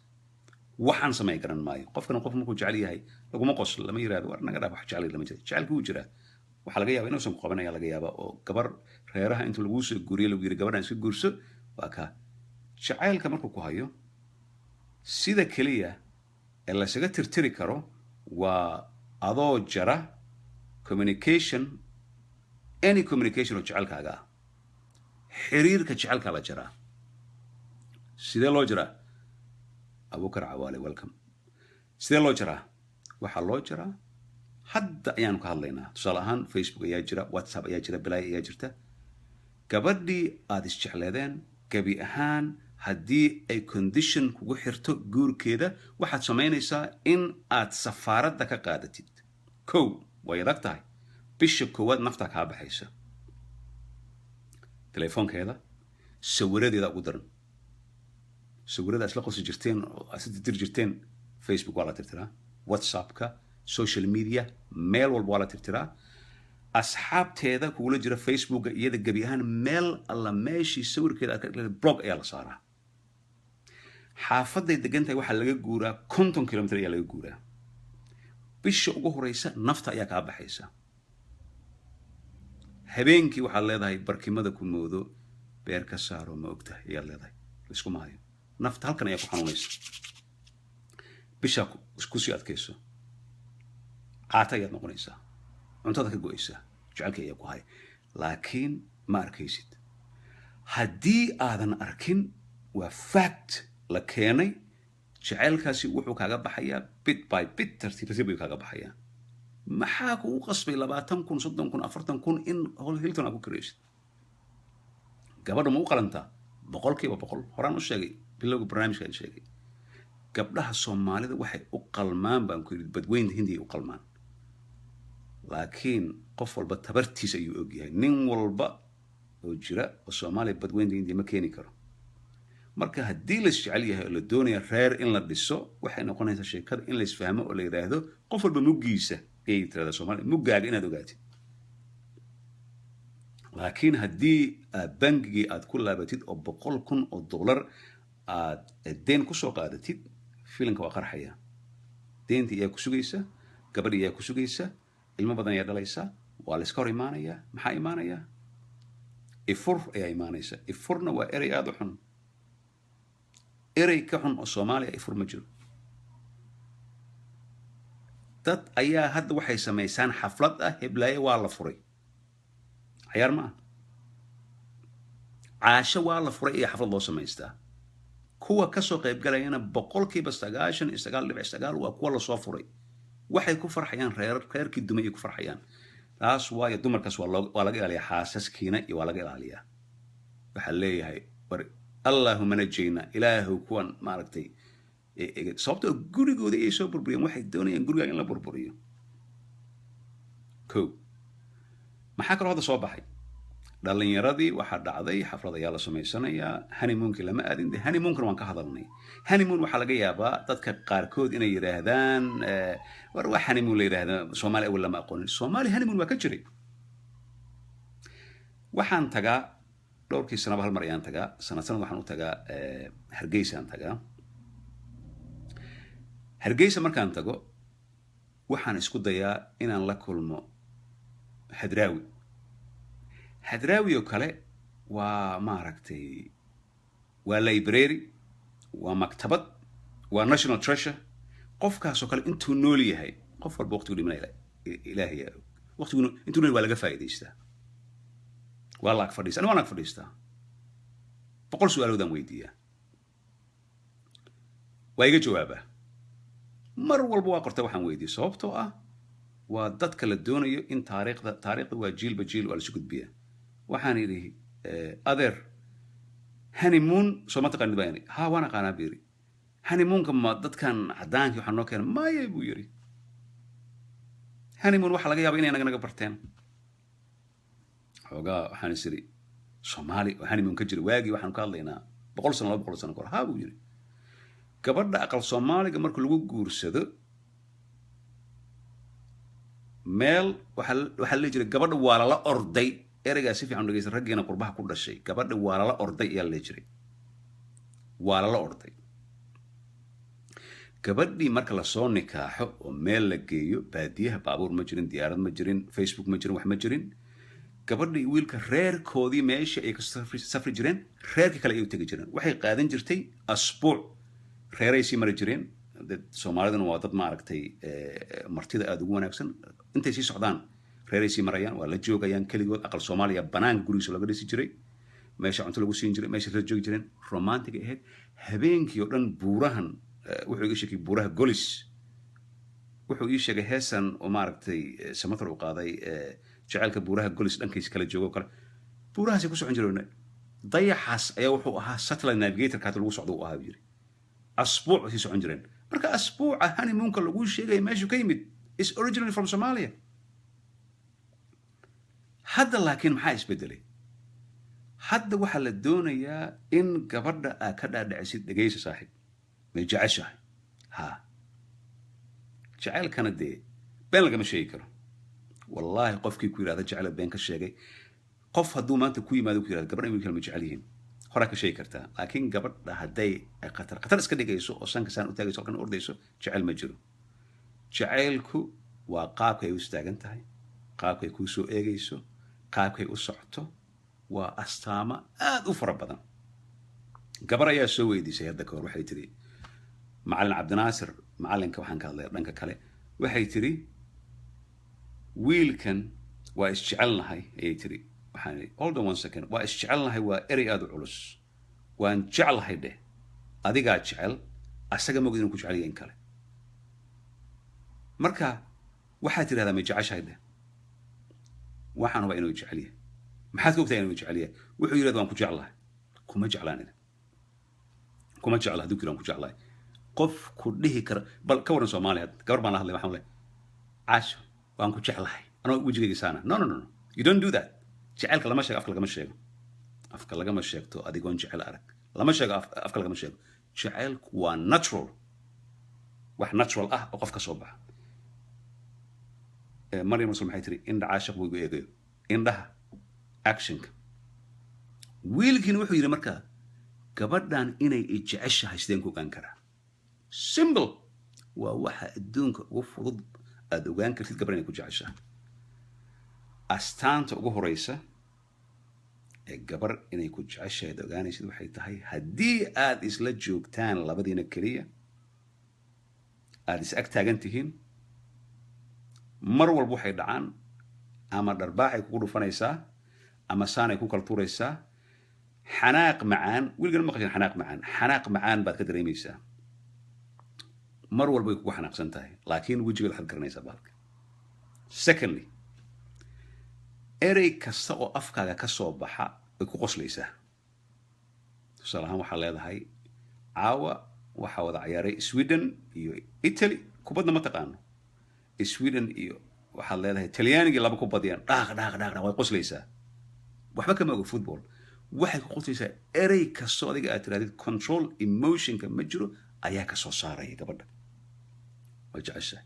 waxaan samey garan maayo. Qofkana qof markuu jecel yahay laguma qoslo, lama yirahdo war naga dhaaf, wax jeclay lama jira. Jecelka wuu jiraa. Waxaa laga yaaba inuusan ku qaban ayaa laga yaabaa, oo gabar reeraha intuu laguu soo guuriyo lagu yiri gabadhan iska guurso. Waa kaa jacaylka markuu ku hayo. Sida keliya ee laysaga tirtiri karo waa adoo jara communication, any communication oo jecelkaaga ah. Xiriirka jecelkaa la jaraa. Sidee loo jaraa? Abukar Cawaale, welcome. Sidee loo jaraa? Waxaa loo jaraa hadda ayaanu ka hadlaynaa. Tusaale ahaan, Facebook ayaa jira, WhatsApp ayaa jira, balaaya ayaa jirta. Gabadhii aada isjecleedeen gebi ahaan haddii ay condition kugu xirto guurkeeda, waxaad samaynaysaa in aad safaaradda ka qaadatid. Kow, way adag tahay, bisha koowaad naftaa kaa baxaysa. Telefoonkeeda, sawiradeeda ugu daran, sawirada isla qosi jirteen oo aad si tirtiri jirteen, Facebook waa la tirtiraa, WhatsAppka, social media meel walba waa la tirtiraa. Asxaabteeda kugula jira Facebooka, iyada gebi ahaan meel alla meeshii sawirkeeda aad ka dhigtay blog ayaa la saaraa. Xaafaday degan tahay waxaa laga guuraa 50 kilomitr ayaa laga guuraa. Bisha ugu horeysa nafta ayaa kaa baxaysa. Habeenkii waxaad leedahay barkimada ku moodo beer ka saaro, ma ogtahay ayaad leedahay, laisku maayo. Nafta halkan ayaa ku xanuunaysa. Bishaa kusii adkayso, caata ayaad noqonaysaa, cuntada ka go-aysaa, jecelkii ayaa ku haya, laakiin ma arkaysid. Haddii aadan arkin, waa fact la keenay, jacaylkaasi wuxuu kaaga baxayaa bit by bit, tartiib tartiib ayuu kaaga baxayaa. Maxaa kugu qasbay 20,000, 30,000, 40,000 in Hilton aad ku karaysid? Gabadha ma u qalantaa? 100%. Horaan u sheegay, bilowga barnaamijkaan sheegay, gabdhaha Soomaalida waxay u qalmaan baan ku yidhi badweynta Hindiya u qalmaan. Laakiin qof walba tabartiis ayuu ogyahay. Nin walba oo jira oo Soomaaliya badweynta Hindiya ma keeni karo. Marka haddii la isjecel yahay oo la doonaya reer in la dhiso, waxay noqonaysaa sheekada in la isfahmo oo la yidhaahdo qof walba muggiisa ayay tirahdaa Soomaaliya, muggaaga inaad ogaatid. Laakiin haddii bangigii aad ku laabatid oo $100,000 aad deen kusoo qaadatid, filinka waa qarxaya. Deenta ayaa ku sugaysa, gabadh ayaa ku sugaysa, ilmo badan ayaa dhalaysa, waa la iska hor imaanaya. Maxaa imaanaya? Ifur ayaa imaanaysa. Ifurna waa erey aada u xun. Erey ka xun oo Soomaaliya ifur ma jiro. Dad ayaa hadda waxay samaysaan xaflad ah, heblaaye waa la furay. Cayaar ma ah. Caasho waa la furay iyo xaflad loo samaystaa. Kuwa kasoo qaybgalayana 99.9% waa kuwa lasoo furay. Waxay ku farxayaan reer, reerkii dumay ay ku farxayaan. Taas waayo dumarkaas waa laga ilaaliyaa, xaasaskiina iyo waa laga ilaaliyaa. Waxaa leeyahay war allaahuma najayna, ilaahow kuwan maaragtay, sababtoo gurigooda ayay soo burburiyeen. Waxay doonayaan gurigaa in la burburiyo. Ko maxaa kaloo hadda soo baxay? Dhalinyaradii waxaa dhacday xaflad ayaa la samaysanayaa, honeymoonkii lama aadin. De honeymoonkana waan ka hadalnay. Honeymoon waxaa laga yaabaa dadka qaarkood inay yidhaahdaan war wax honeymoon la yidhaahda Soomaali awal lama aqoonin. Soomaali honeymoon waa ka jiray. Waxaan tagaa dhowrkii sanaba hal mar ayaan tagaa, sanad sanad waxaan u tagaa Hargeysaan tagaa. Hargeysa markaan tago waxaan isku dayaa inaan la kulmo Hadraawi. Hadraawi oo kale waa maaragtay Waa library, waa maktabad, waa national treasure. Qofkaasoo kale intuu nool yahay, qof walba waqtigu dhimanaya Ilaahay yaa og. Waqtigu intuu nool waa laga faa'iidaystaa, waa la ag fadhiista. Ani waan ag fadhiistaa, 100 su-aaloodaan weydiiyaa, waa iga jawaabaa mar walba. Waa qorta waxaan weydiiyey, sababtoo ah waa dadka la doonayo in taariikhda waa jiilba jiil waa lasu gudbiyaa. Waxaan idhi, "Adeer, honeymoon soo ma taqaanid?" Baan idhi. "Ha, waan aqaanaa," buu yidhi. "Honeymoonka ma dadkan caddaankii waxaa noo keena?" "Maya," buu yidhi. "Honeymoon waxaa laga yaaba inay naga barteen xoogaa." Waxaan is idhi, Soomaali oo honeymoon ka jira waagii? Waxaanu ka hadlaynaa 100 sano, 200 sano kahor. "Ha," buu yidhi. "Gabadha aqal Soomaaliga marka lagu guursado meel waxaa la leeyi jiray gabadha waa lala orday." Ereygaa si fiican u dhegeysta, raggeena qurbaha ku dhashay. Gabadha waa lala orday ayaa la leeyi jiray, waa lala orday. Gabadhii marka lasoo nikaaxo oo meel la geeyo, baadiyaha baabuur ma jirin, diyaarad ma jirin, Facebook ma jirin, wax ma jirin. Gabadhii wiilka reerkoodii meeshii ay ka safri jireen, reerkii kale ay u tegi jireen. Waxay qaadan jirtay asbuuc, reeray sii mari jireen. Soomaaliduna waa dad, maaragtay, martida aada ugu wanaagsan. Intay sii socdaan reeray sii marayaan, waa la joogayaan keligood. Aqal Soomaaliya banaanka gurigiisa looga dhisi jiray, meesha cunto lagu siin jiray, meesha la joogi jireen, romantic ahayd habeenkii oo dhan. Buurahan wuxuu iga sheegay, buuraha Golis wuxuu ii sheegay, heesan oo, maaragtay, Samatar uu qaaday, jaceylka buuraha Golis dhankiisa kala joogo kale, buurahaasay ku socon jireen. Dayaxaas ayaa wuxuu ahaa satellite navigatorka hadda lagu socdo uu ahaa, buu yiri. Asbuuc sii socon jireen. Marka asbuuca honeymoonka lagu sheegaya meeshuu ka yimid is originally from Somalia. Hadda laakiin maxaa isbedelay? Hadda waxaa la doonayaa in gabadha aad ka dhaadhicisid, "Dhegaysa saaxiib, may jeceshahay?" "Ha." Jacaylkana dee been lagama sheegi karo. Wallaahi, qofkii ku yidhahda jecela been ka sheegay. Qof hadduu maanta ku yimaado, ku yidhahda gabadha wiilkan ma jecel yihiin, horaa ka sheegi kartaa. Laakiin gabadha hadday ay khatar khatar iska dhigayso oo sanka saan u taagayso, halkan ordayso, jecel ma jiro. Jacaylku waa qaabkay u istaagan tahay, qaabkay kuu soo eegayso, qaabkay u socoto. Waa astaamo aad u fara badan. Gabar ayaa soo weydiisay hadda kahor, waxay tidhi, "Macallin Cabdinaasir," macallinka waxaan ka hadlaya dhanka kale, waxay tidhi, "Wiilkan waa isjecelnahay," ayay tidhi. Waxaan idhi, "Hold on one second. Waa isjecelnahay waa erey aada u culus. Waan jeclahay dheh. Adigaa jecel, asaga mogid inuu ku jecel yahay in kale. Marka waxaad tidhahdaa, ma jeceshahay dheh." "Waxaan hubaa inuu jecel yahay." "Maxaad ka ogtahay inuu jecel yahay?" "Wuxuu yidhahda waan ku jeclahay." "Kuma jeclaan, kuma jecla." Hadduu ku yidhahdo waan ku jeclahay, qof ku dhihi kara bal ka waran? Soomaaliya hadda gabar baan la hadlay, waxaan leeyahay, "Caasho, waan ku jeclahay," anoo wejigayga saana. No, no, no, no, you don't do that. Jecelka lama sheego, afka lagama sheego, afka lagama sheegto. Adigoon jecel arag lama sheego, afka lagama sheego. Jecelku waa natural, wax natural ah oo qof ka soo baxa. Maryam Rasul maxay tiri? "Indha caashiq buu igu eegayo." Indhaha, actionka. Wiilkiina wuxuu yidhi, "Marka gabadhan inay i jeceshahay sideen ku ogaan karaa?" Simple, waa waxa adduunka ugu fudud aada ogaan kartid gabadhan inay ku jeceshahay. Astaanta ugu horeysa ee gabar inay ku jeceshahay aad ogaanaysid waxay tahay haddii aad isla joogtaan labadiina keliya, aada is ag taagan tihiin, mar walba waxay dhacaan ama dharbaaxay kugu dhufanaysaa ama saanay ku kala tuuraysaa. Xanaaq macaan weligan ma maqashin? Xanaaq macaan, xanaaq macaan baad ka dareemaysaa. Mar walba way kugu xanaaqsan tahay, laakiin wejigeed waxaad garanaysaa bahalka. Secondly, erey kasta oo afkaaga ka soo baxa way ku qoslaysaa. Tusaale ahaan, waxaa leedahay, "Caawa waxaa wada ciyaaray Sweden iyo Italy." Kubadna ma taqaano. Sweden iyo waxaad leedahay Talyaanigii laba ku badiyaan, dhaaq dhaaq dhaaq dhaaq, way qoslaysaa. Waxba kama oga football, waxay ku qoslaysaa. Erey kastoo adiga aad tirahdid, control emotionka ma jiro, ayaa ka soo saaraya gabadha waa jeceshahay.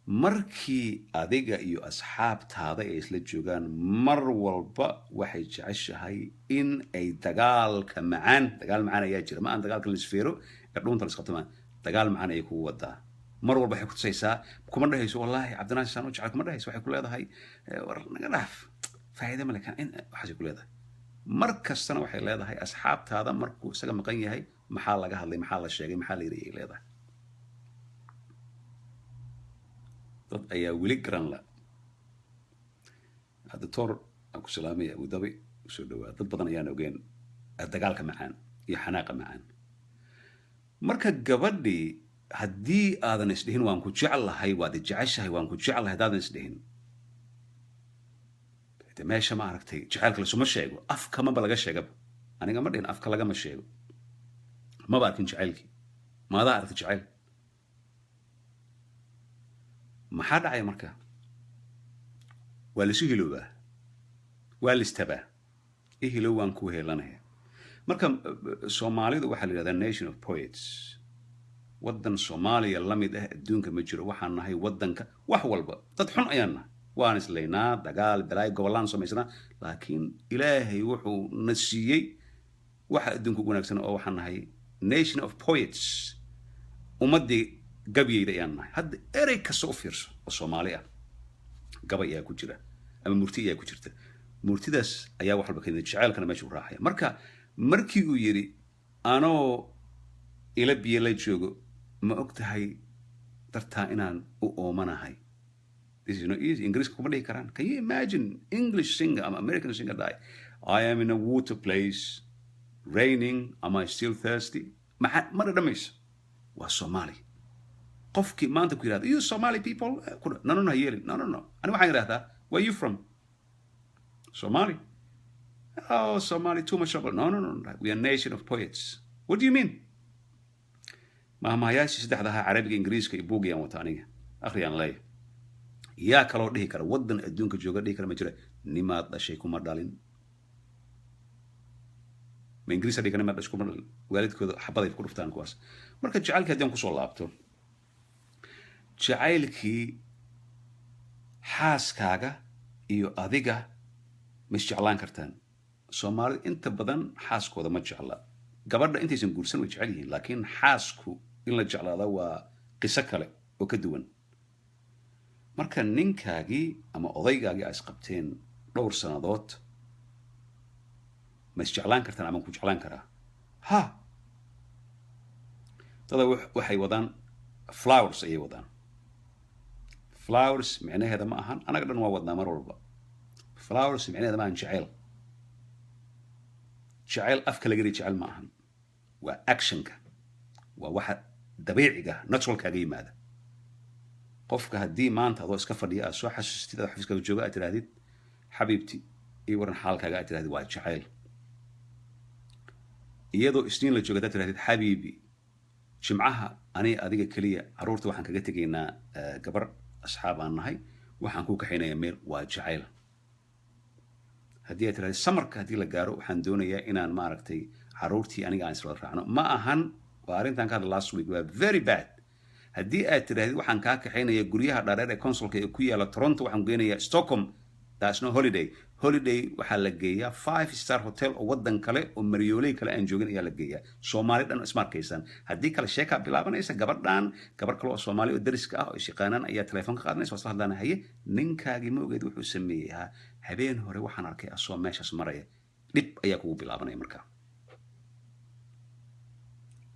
Markii adiga iyo asxaabtaada ay isla joogaan, mar walba waxay jeceshahay in ay dagaalka macaan, dagaal macaan ayaa jira, ma aan dagaalka la isfeero ee dhuunta la isqabto, maan dagaal macaan ayay kugu wadaa. Mar walba waxay kutusaysaa, kuma dhehayso, "Wallaahi Cabdinaasir saan u jecel," kuma dhehayso. Waxay ku leedahay, "War naga dhaaf, faa'iida male kan." Waxaasay ku leedahay. Mar kastana waxay leedahay asxaabtaada markuu isaga maqan yahay maxaa laga hadlay, maxaa la sheegay, maxaa la yidhi ayay leedahay. Dad ayaa weli garan la. Doctor aan ku salaamaya Abu Dhabi usoo dhawaa. Dad badan ayaan ogeen dagaalka macaan iyo xanaaqa macaan. Marka gabadhii haddii aadan isdhihin waan ku jeclahay, waad jeceshahay, waan ku jeclahay, haddaadan isdhihin, de meesha ma aragtay jacaylka lasuma sheego, afka maba laga sheegaba. Aniga ma dhihin afka lagama sheego, maba arkin jacaylkii. Maadaa aragtay jacayl? Maxaa dhacaya marka? Waa laisu hiloobaa, waa laistabaa, ihilow waan ku heelanaya. Marka Soomaalidu waxaa la yidhahdaa nation of poets. Waddan Soomaaliya la mid ah adduunka ma jiro. Waxaan nahay waddanka wax walba. Dad xun ayaan nahay, waan islaynaa, dagaal balaayo gobollaan samaysnaa, laakiin Ilaahay wuxuu na siiyey waxa adduunka ugu wanaagsan oo waxaan nahay nation of poets. Ummaddii gabyeyda ayaan nahay. Hadda erey kasta u fiirso oo Soomaali ah, gabay ayaa ku jira ama murti ayaa ku jirta. Murtidaas ayaa wax walba keenay, jaceylkana meesha u raacaya. Marka markii uu yidhi anoo ila biyo la joogo, ma og tahay dartaa inaan u oomanahay? This is not easy. Ingiriiska kuma dhihi karaan. Can you imagine English singer ama American singer die, "I am in a water place, raining, am I still thirsty?" Maxaa ma dhadhamayso? Waa Soomaali. Qofkii maanta ku yidhahda, "You Somali people," no, no, no, ha yeelin. No, no, no. Ani waxaan yidhahdaa, "Where you from?" "Somali." "Oh, Somali, too much trouble." No, no, no, we are nation of poets. "What do you mean?" Mahmahayaashii saddexda ahaa, Carabiga, Ingiriiska iyo buugiyaan wata aniga, akhriyaan leeya. Yaa kaloo dhihi kara waddan adduunka jooga dhihi kara ma jira, nimaad dhashay kuma dhalin? Ma Ingiriis dhihi kara nimaad dhashay kuma dhalin? Waalidkooda xabaday ku dhuftaan kuwaas. Marka jacaylkii haddii aan kusoo laabto, jacaylkii xaaskaaga iyo adiga ma isjeclaan kartaan? Soomaalida inta badan xaaskooda ma jecla. Gabadha intaysan guursan way jecel yihiin, laakiin xaasku in la jeclaada waa qiso kale oo ka duwan. Marka ninkaagii ama odaygaagii aa isqabteen dhowr sannadood, ma isjeclaan kartaan ama ku jeclaan karaa? Ha, dada waxay wadaan flowers ayay wadaan. Flowers micnaheeda ma ahan, anaga dhan waa wadnaa mar walba. Flowers micnaheeda ma ahan jaceyl. Jaceyl afka laga yidhi jecel ma ahan, waa actionka, waa waxa dabiiciga, naturalkaaga yimaada. Qofka haddii maanta adoo iska fadhiya aad soo xasuustid, adoo xafiiskaaga jooga, aad tidhahdid "Xabiibti, ii waran xaalkaaga," aad tidhahdid, waa jacayl. Iyadoo Isniin la jooga haddaad tidhahdid "Xabiibi, Jimcaha aniga adiga keliya, carruurta waxaan kaga tegaynaa gabar asxaab aan nahay, waxaan ku kaxaynayaa meel," waa jacayl. Haddii aad tidhahdid summerka haddii la gaaro waxaan doonayaa inaan maaragtay carruurtii aniga aan isla raacno, ma ahan, waa arrintan ka hadla last week, waa very bad. Haddii aad tidhahdid waxaan kaa kaxaynaya guryaha dhareer ee councilka ee ku yaala Toronto, waxaan geynayaa Stockholm, that's no holiday. Holiday waxaa la geeyaa five star hotel oo waddan kale oo maryooley kale aan joogin ayaa la geeyaa. Soomaali dhan isma arkaysaan. Haddii kale sheekaa bilaabanaysa. Gabadhan gabar kale oo Soomaali oo dariska ah oo isyaqaanaan ayaa telefoon ka qaadanaysa, waa isla hadlaana. "Haye, ninkaagii ma ogeed wuxuu sameeyey? Ha, habeen hore waxaan arkay asoo meeshaas maraya." Dhib ayaa kugu bilaabanaya. Markaa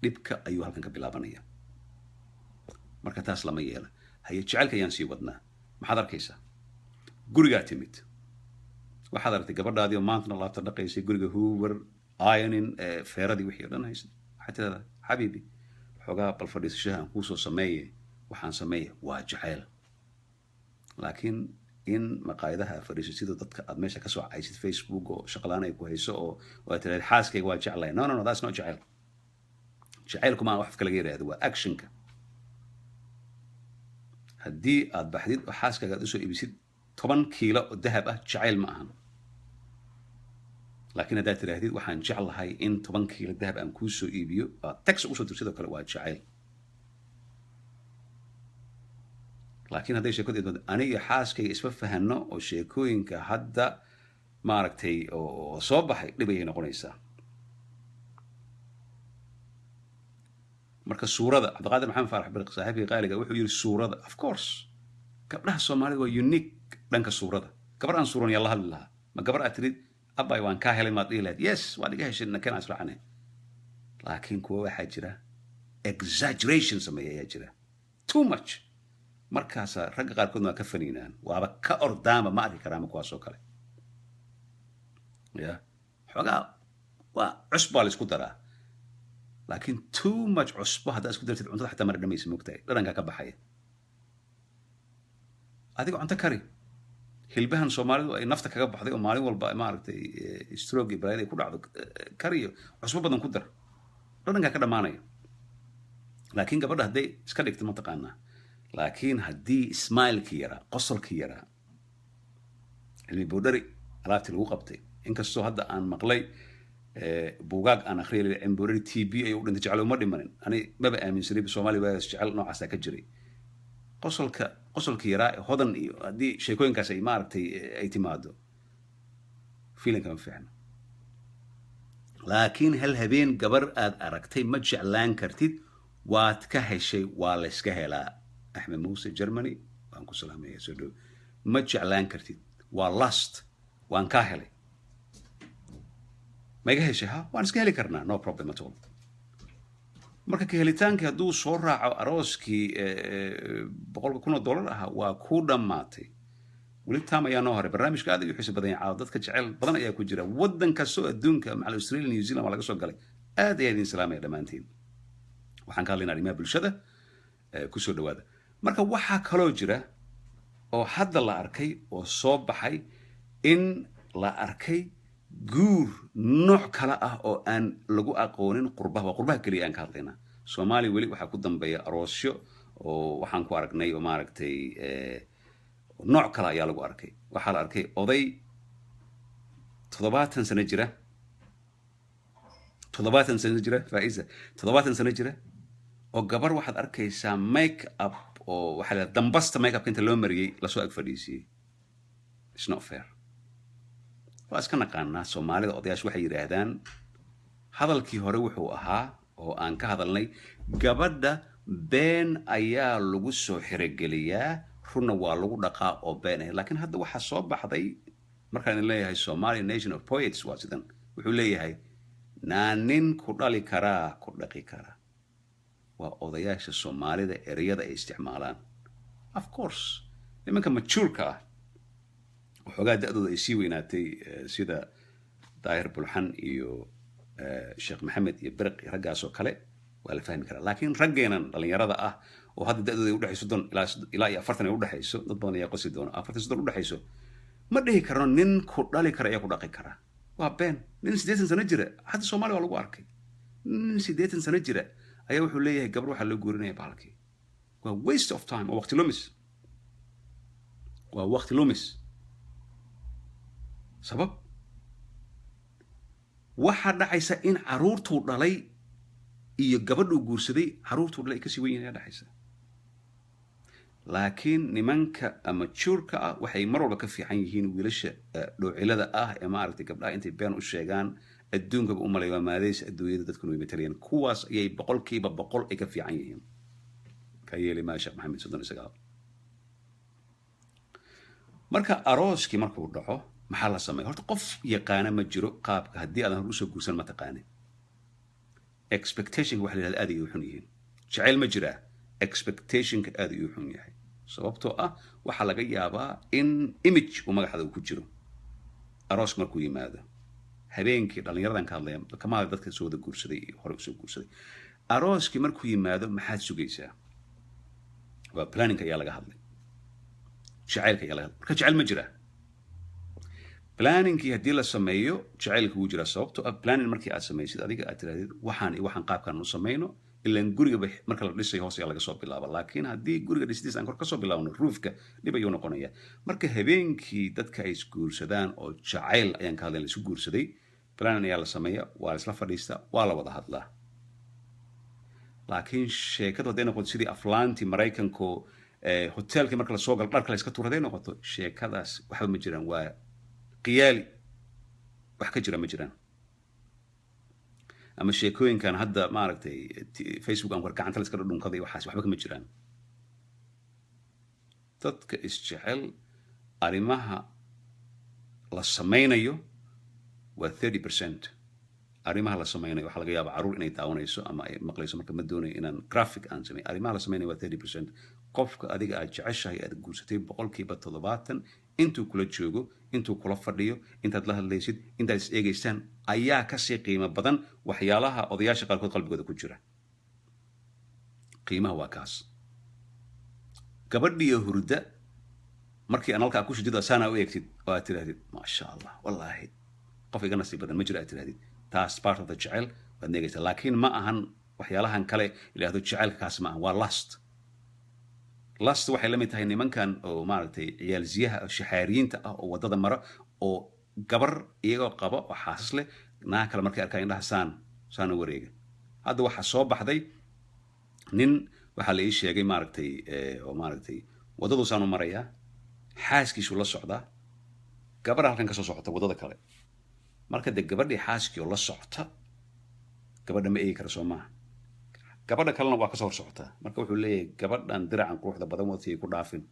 dhibka ayuu halkan ka bilaabanaya. Marka taas lama yeela. Haye, jecelka ayaan sii wadnaa. Maxaad arkaysaa? Gurigaa timid, waxaad aragtay gabadhaadii oo maantana laabta dhaqaysay guriga, hoover, ironing, feeradii, wixii o dhan haysay. Waxaad tidhahdaa, "Xabiibi, xoogaa bal fadhiisashaha aan kuusoo sameeye." Waxaan sameeye waa jacayl. Laakiin in maqaayadaha aad fadhiiso, dadka aad meesha kasoo caysid Facebook oo shaqalaan ay ku hayso oo aad tirahdid "Xaaskayga waa jeclay," no, no, no, that's not jacayl. Jacaylku maa wax afka laga yidhahdo, waa actionka. Haddii aad baxdid oo xaaskaaga aad usoo iibisid 10 kiilo oo dahab ah, jacayl ma ahan. Laakiin haddaad tidhaahdid "Waxaan jeclahay in 10 kiilo dahab aan kuu soo iibiyo," aad tax ugu soo dir, sidoo kale waa jacayl. Laakiin hadday sheekadu idmo aniga xaaskayga isma fahanno oo sheekooyinka hadda maaragtay oo soo baxay, dhib ayay noqonaysaa. Marka suurada, Cabdiqaadir Maxamed Faarax Biriq, saaxiibkii qaaliga, wuxuu yidhi suurada. Of course, gabdhaha Soomaalida waa unique dhanka suurada. Gabar aan suuran yaa la hadli lahaa? Ma gabar aad tirid Abay, waan kaa helay, maad dhihi lahayd? Yes, waad iga heshay, nakeen israacane. Laakiin kuwa waxaa jira exaggeration sameeya ayaa jira, too much. Markaasa ragga qaarkoodna waa ka faniinaan, waaba ka ordaama, ma arki karaama kuwaasoo kale. Ya xoogaa waa cusbaa la isku daraa, laakiin too much cusbo haddaad isku dartid cuntada xataa mara dhamaysa, mogtahay, dhadhankaa ka baxaya. Adiga cunto kari, hilbahan Soomaalidu ay nafta kaga baxday oo maalin walba, maaragtay, stroke iyo balaayada ay ku dhacdo, kariyo, cusbo badan ku dar, dhadhankaa ka dhamaanaya. Laakiin gabadha hadday iska dhigto, mataqaanaa, laakiin haddii smilekii yaraa, qosolkii yaraa, Cilmi Boodhari alaabtii lagu qabtay, inkastoo hadda aan maqlay buugaag aan akhriyay, Cilmi Boodhari TB ayuu u dhintay, jecel uma dhimanin. Ani maba aaminsanay Soomaaliya waagaas jecel noocaasaa ka jiray. Qosolka, qosolka yaraa ee Hodan iyo haddii sheekooyinkaas ay, maaragtay, ay timaado, feelingka ma fiicno. Laakiin hal habeen gabar aad aragtay ma jeclaan kartid, waad ka heshay, waa layska helaa. Axmed Muuse Germany, waan ku salaamaya, soo dhow. Ma jeclaan kartid, waa lust. Waan kaa helay, ma iga heshay? Ha, waan iska heli karnaa, no problem at all. Marka ka helitaankii hadduu soo raaco arooskii $100,000 ahaa, waa ku dhammaatay. Weli taam ayaa noo horay. Barnaamijka aad ayuu xiiso badan yahay caawa, dadka jecel badan ayaa ku jira waddan kastoo adduunka, macal Australia, New Zealand waa laga soo galay. Aad ayaa idin salaamaya dhammaantiin. Waxaan ka hadlaynaa arrimaha bulshada, kusoo dhawaada. Marka waxaa kaloo jira oo hadda la arkay oo soo baxay in la arkay guur nooc kale ah oo aan lagu aqoonin qurbaha. Waa qurbaha keliya aan ka hadlaynaa. Soomaaliya weli waxaa ku dambeeya aroosyo oo waxaan ku aragnay oo, maaragtay, nooc kale ayaa lagu arkay. Waxaa la arkay oday 70 sano jira, 70 sano jira, Faaisa, 70 sano jira oo gabar waxaad arkaysaa make up oo waxaa la dambasta make upka inta loo mariyey lasoo ag fadhiisiyey. It's not fair. Waa iska naqaanaa Soomaalida, odayaashu waxay yidhaahdaan, hadalkii hore wuxuu ahaa oo aan ka hadalnay, gabadha been ayaa lagu soo xirogeliyaa, runna waa lagu dhaqaa, oo been ahayd. Laakiin hadda waxaa soo baxday, markaan idin leeyahay Somalia nation of poets, waa sidan. Wuxuu leeyahay, naa nin ku dhali karaa ku dhaqi karaa. Waa odayaasha Soomaalida ereyada ay isticmaalaan. Of course, nimanka matureka ah, waxoogaa da-dooda ay sii weynaatay, sida Daahir Bulxan iyo Sheekh Maxamed iyo Beriq iyo raggaas oo kale, waa la fahmi karaa. Laakiin raggeenan dhalinyarada ah oo hadda da-dooda ay udhexayso 30 ilaa iyo 40 ay udhexayso, dad badan ayaa qosi doona, 40, 30 udhexayso, ma dhihi karno nin ku dhali kara ayaa ku dhaqi kara. Waa been. Nin 80 sano jira, hadda Soomaaliya waa lagu arkay, nin 80 sano jira ayaa wuxuu leeyahay gabar waxaa loo guurinaya bahalkii. Waa waste of time, waa waqti lumis, waa waqti lumis. Sabab waxaa dhacaysa in caruurtuu dhalay iyo gabadhuu guursaday, caruurtuu dhalay ay kasii wen yihin ayaa dhacaysa. Laakiin nimanka matureka ah waxay mar walba ka fiican yihiin wiilasha dhoocilada ah ee, maaragtay, gabdhaha intay been u sheegaan adduunkaba u malay waa maadays adduunyada, dadkuna way matalayaan. Kuwaas ayay 100% ay ka fiican yihiin. Ka yeeli maa Sheekh Maxamed 39. Marka arooskii markuu dhaco maxaa la sameeya? Horta qof yaqaana ma jiro qaabka. Haddii aadan hor usoo guursan, ma taqaanin. Expectationka waxa la yidhahda aad ayay u xun yihiin. Jacayl ma jiraa, expectationka aad ayuu u xun yahay, sababtoo ah waxaa laga yaabaa in image uu magaxda uu ku jiro. Arooska markuu yimaado habeenkii, dhallinyaradan ka hadlaya, kama hadla dadka soo wada guursaday iyo hore usoo guursaday, arooskii markuu yimaado maxaad sugaysaa? Waa planning ayaa laga hadlay, jacaylka ayaa laga hadlay. Marka jacayl ma jiraa, planningkii haddii la sameeyo, jacaylka wuu jiraa, sababtoo ah planning markii aad samaysid, adiga aad tirahdid waxaan iyo waxaan qaabkaan u samayno, ilaan gurigaba marka la dhisayo hoos ayaa laga soo bilaaba. Laakiin haddii guriga dhisidiisa aan kor kasoo bilaabno, roofka dhib ayuu noqonaya. Marka habeenkii dadka ay isguursadaan, oo jacayl ayaan ka hadlayn, la isku guursaday, planning ayaa la sameeya, waa la isla fadhiistaa, waa la wada hadlaa. Laakiin sheekadu hadday noqoto sidii aflaantii Maraykanku, hotelkii marka lasoo galo dharka la iska tuuro, hadday noqoto sheekadaas, waxba ma jiraan, waa qiyaali, wax ka jira ma jiraan. Ama sheekooyinkan hadda, maaragtay, Facebook aan war gacanta la iska dhudhunkaday, waxaas waxba kama jiraan. Dadka isjecel arrimaha la samaynayo Waa 30% arrimaha la sameynayo. Waxaa laga yaabaa carruur inay daawanayso ama ay maqlayso, marka ma doonayo inaan graphic aan sameyn. Arrimaha la sameynayo waa 30%. Qofka adiga aad jeceshahay, aad guursatay, 70% intuu kula joogo, intuu kula fadhiyo, intaad la hadlaysid, intaad is eegaysaan ayaa kasii qiimo badan waxyaalaha odayaasha qaarkood qalbigooda ku jira. Qiimaha waa kaas. Gabadhiyo hurda markii aan halkaa ku shidid oo saanaa u eegtid oo aad tidhahdid, "Maasha Allah, wallaahi qof iga nasiib badan ma jiro," aad tidhahdid, taas part of the jecel waad neegaysaa. Laakiin ma ahan waxyaalahan kale idhaahdo jacaylka, kaas ma ahan, waa lust. Lust waxay la mid tahay nimankan oo maaragtay ciyaalziyaha oo shaxaariyiinta ah oo waddada mara oo gabar iyagoo qaba oo xaasas leh naa kale markay arkaan indhaha saan saan u wareega. Hadda waxaa soo baxday nin, waxaa la ii sheegay, maaragtay, oo maaragtay waddadu saan u marayaa, xaaskiisu la socdaa, gabadha halkan kasoo socota waddada kale. Marka dee gabadhii xaaskii oo la socota gabadha ma eegi kara, soo maaha? Gabadha kalena waa kasoo hor socotaa. Marka wuxuu leeyahay, "Gabadhan diracan quruxda badan watay ku dhaafin."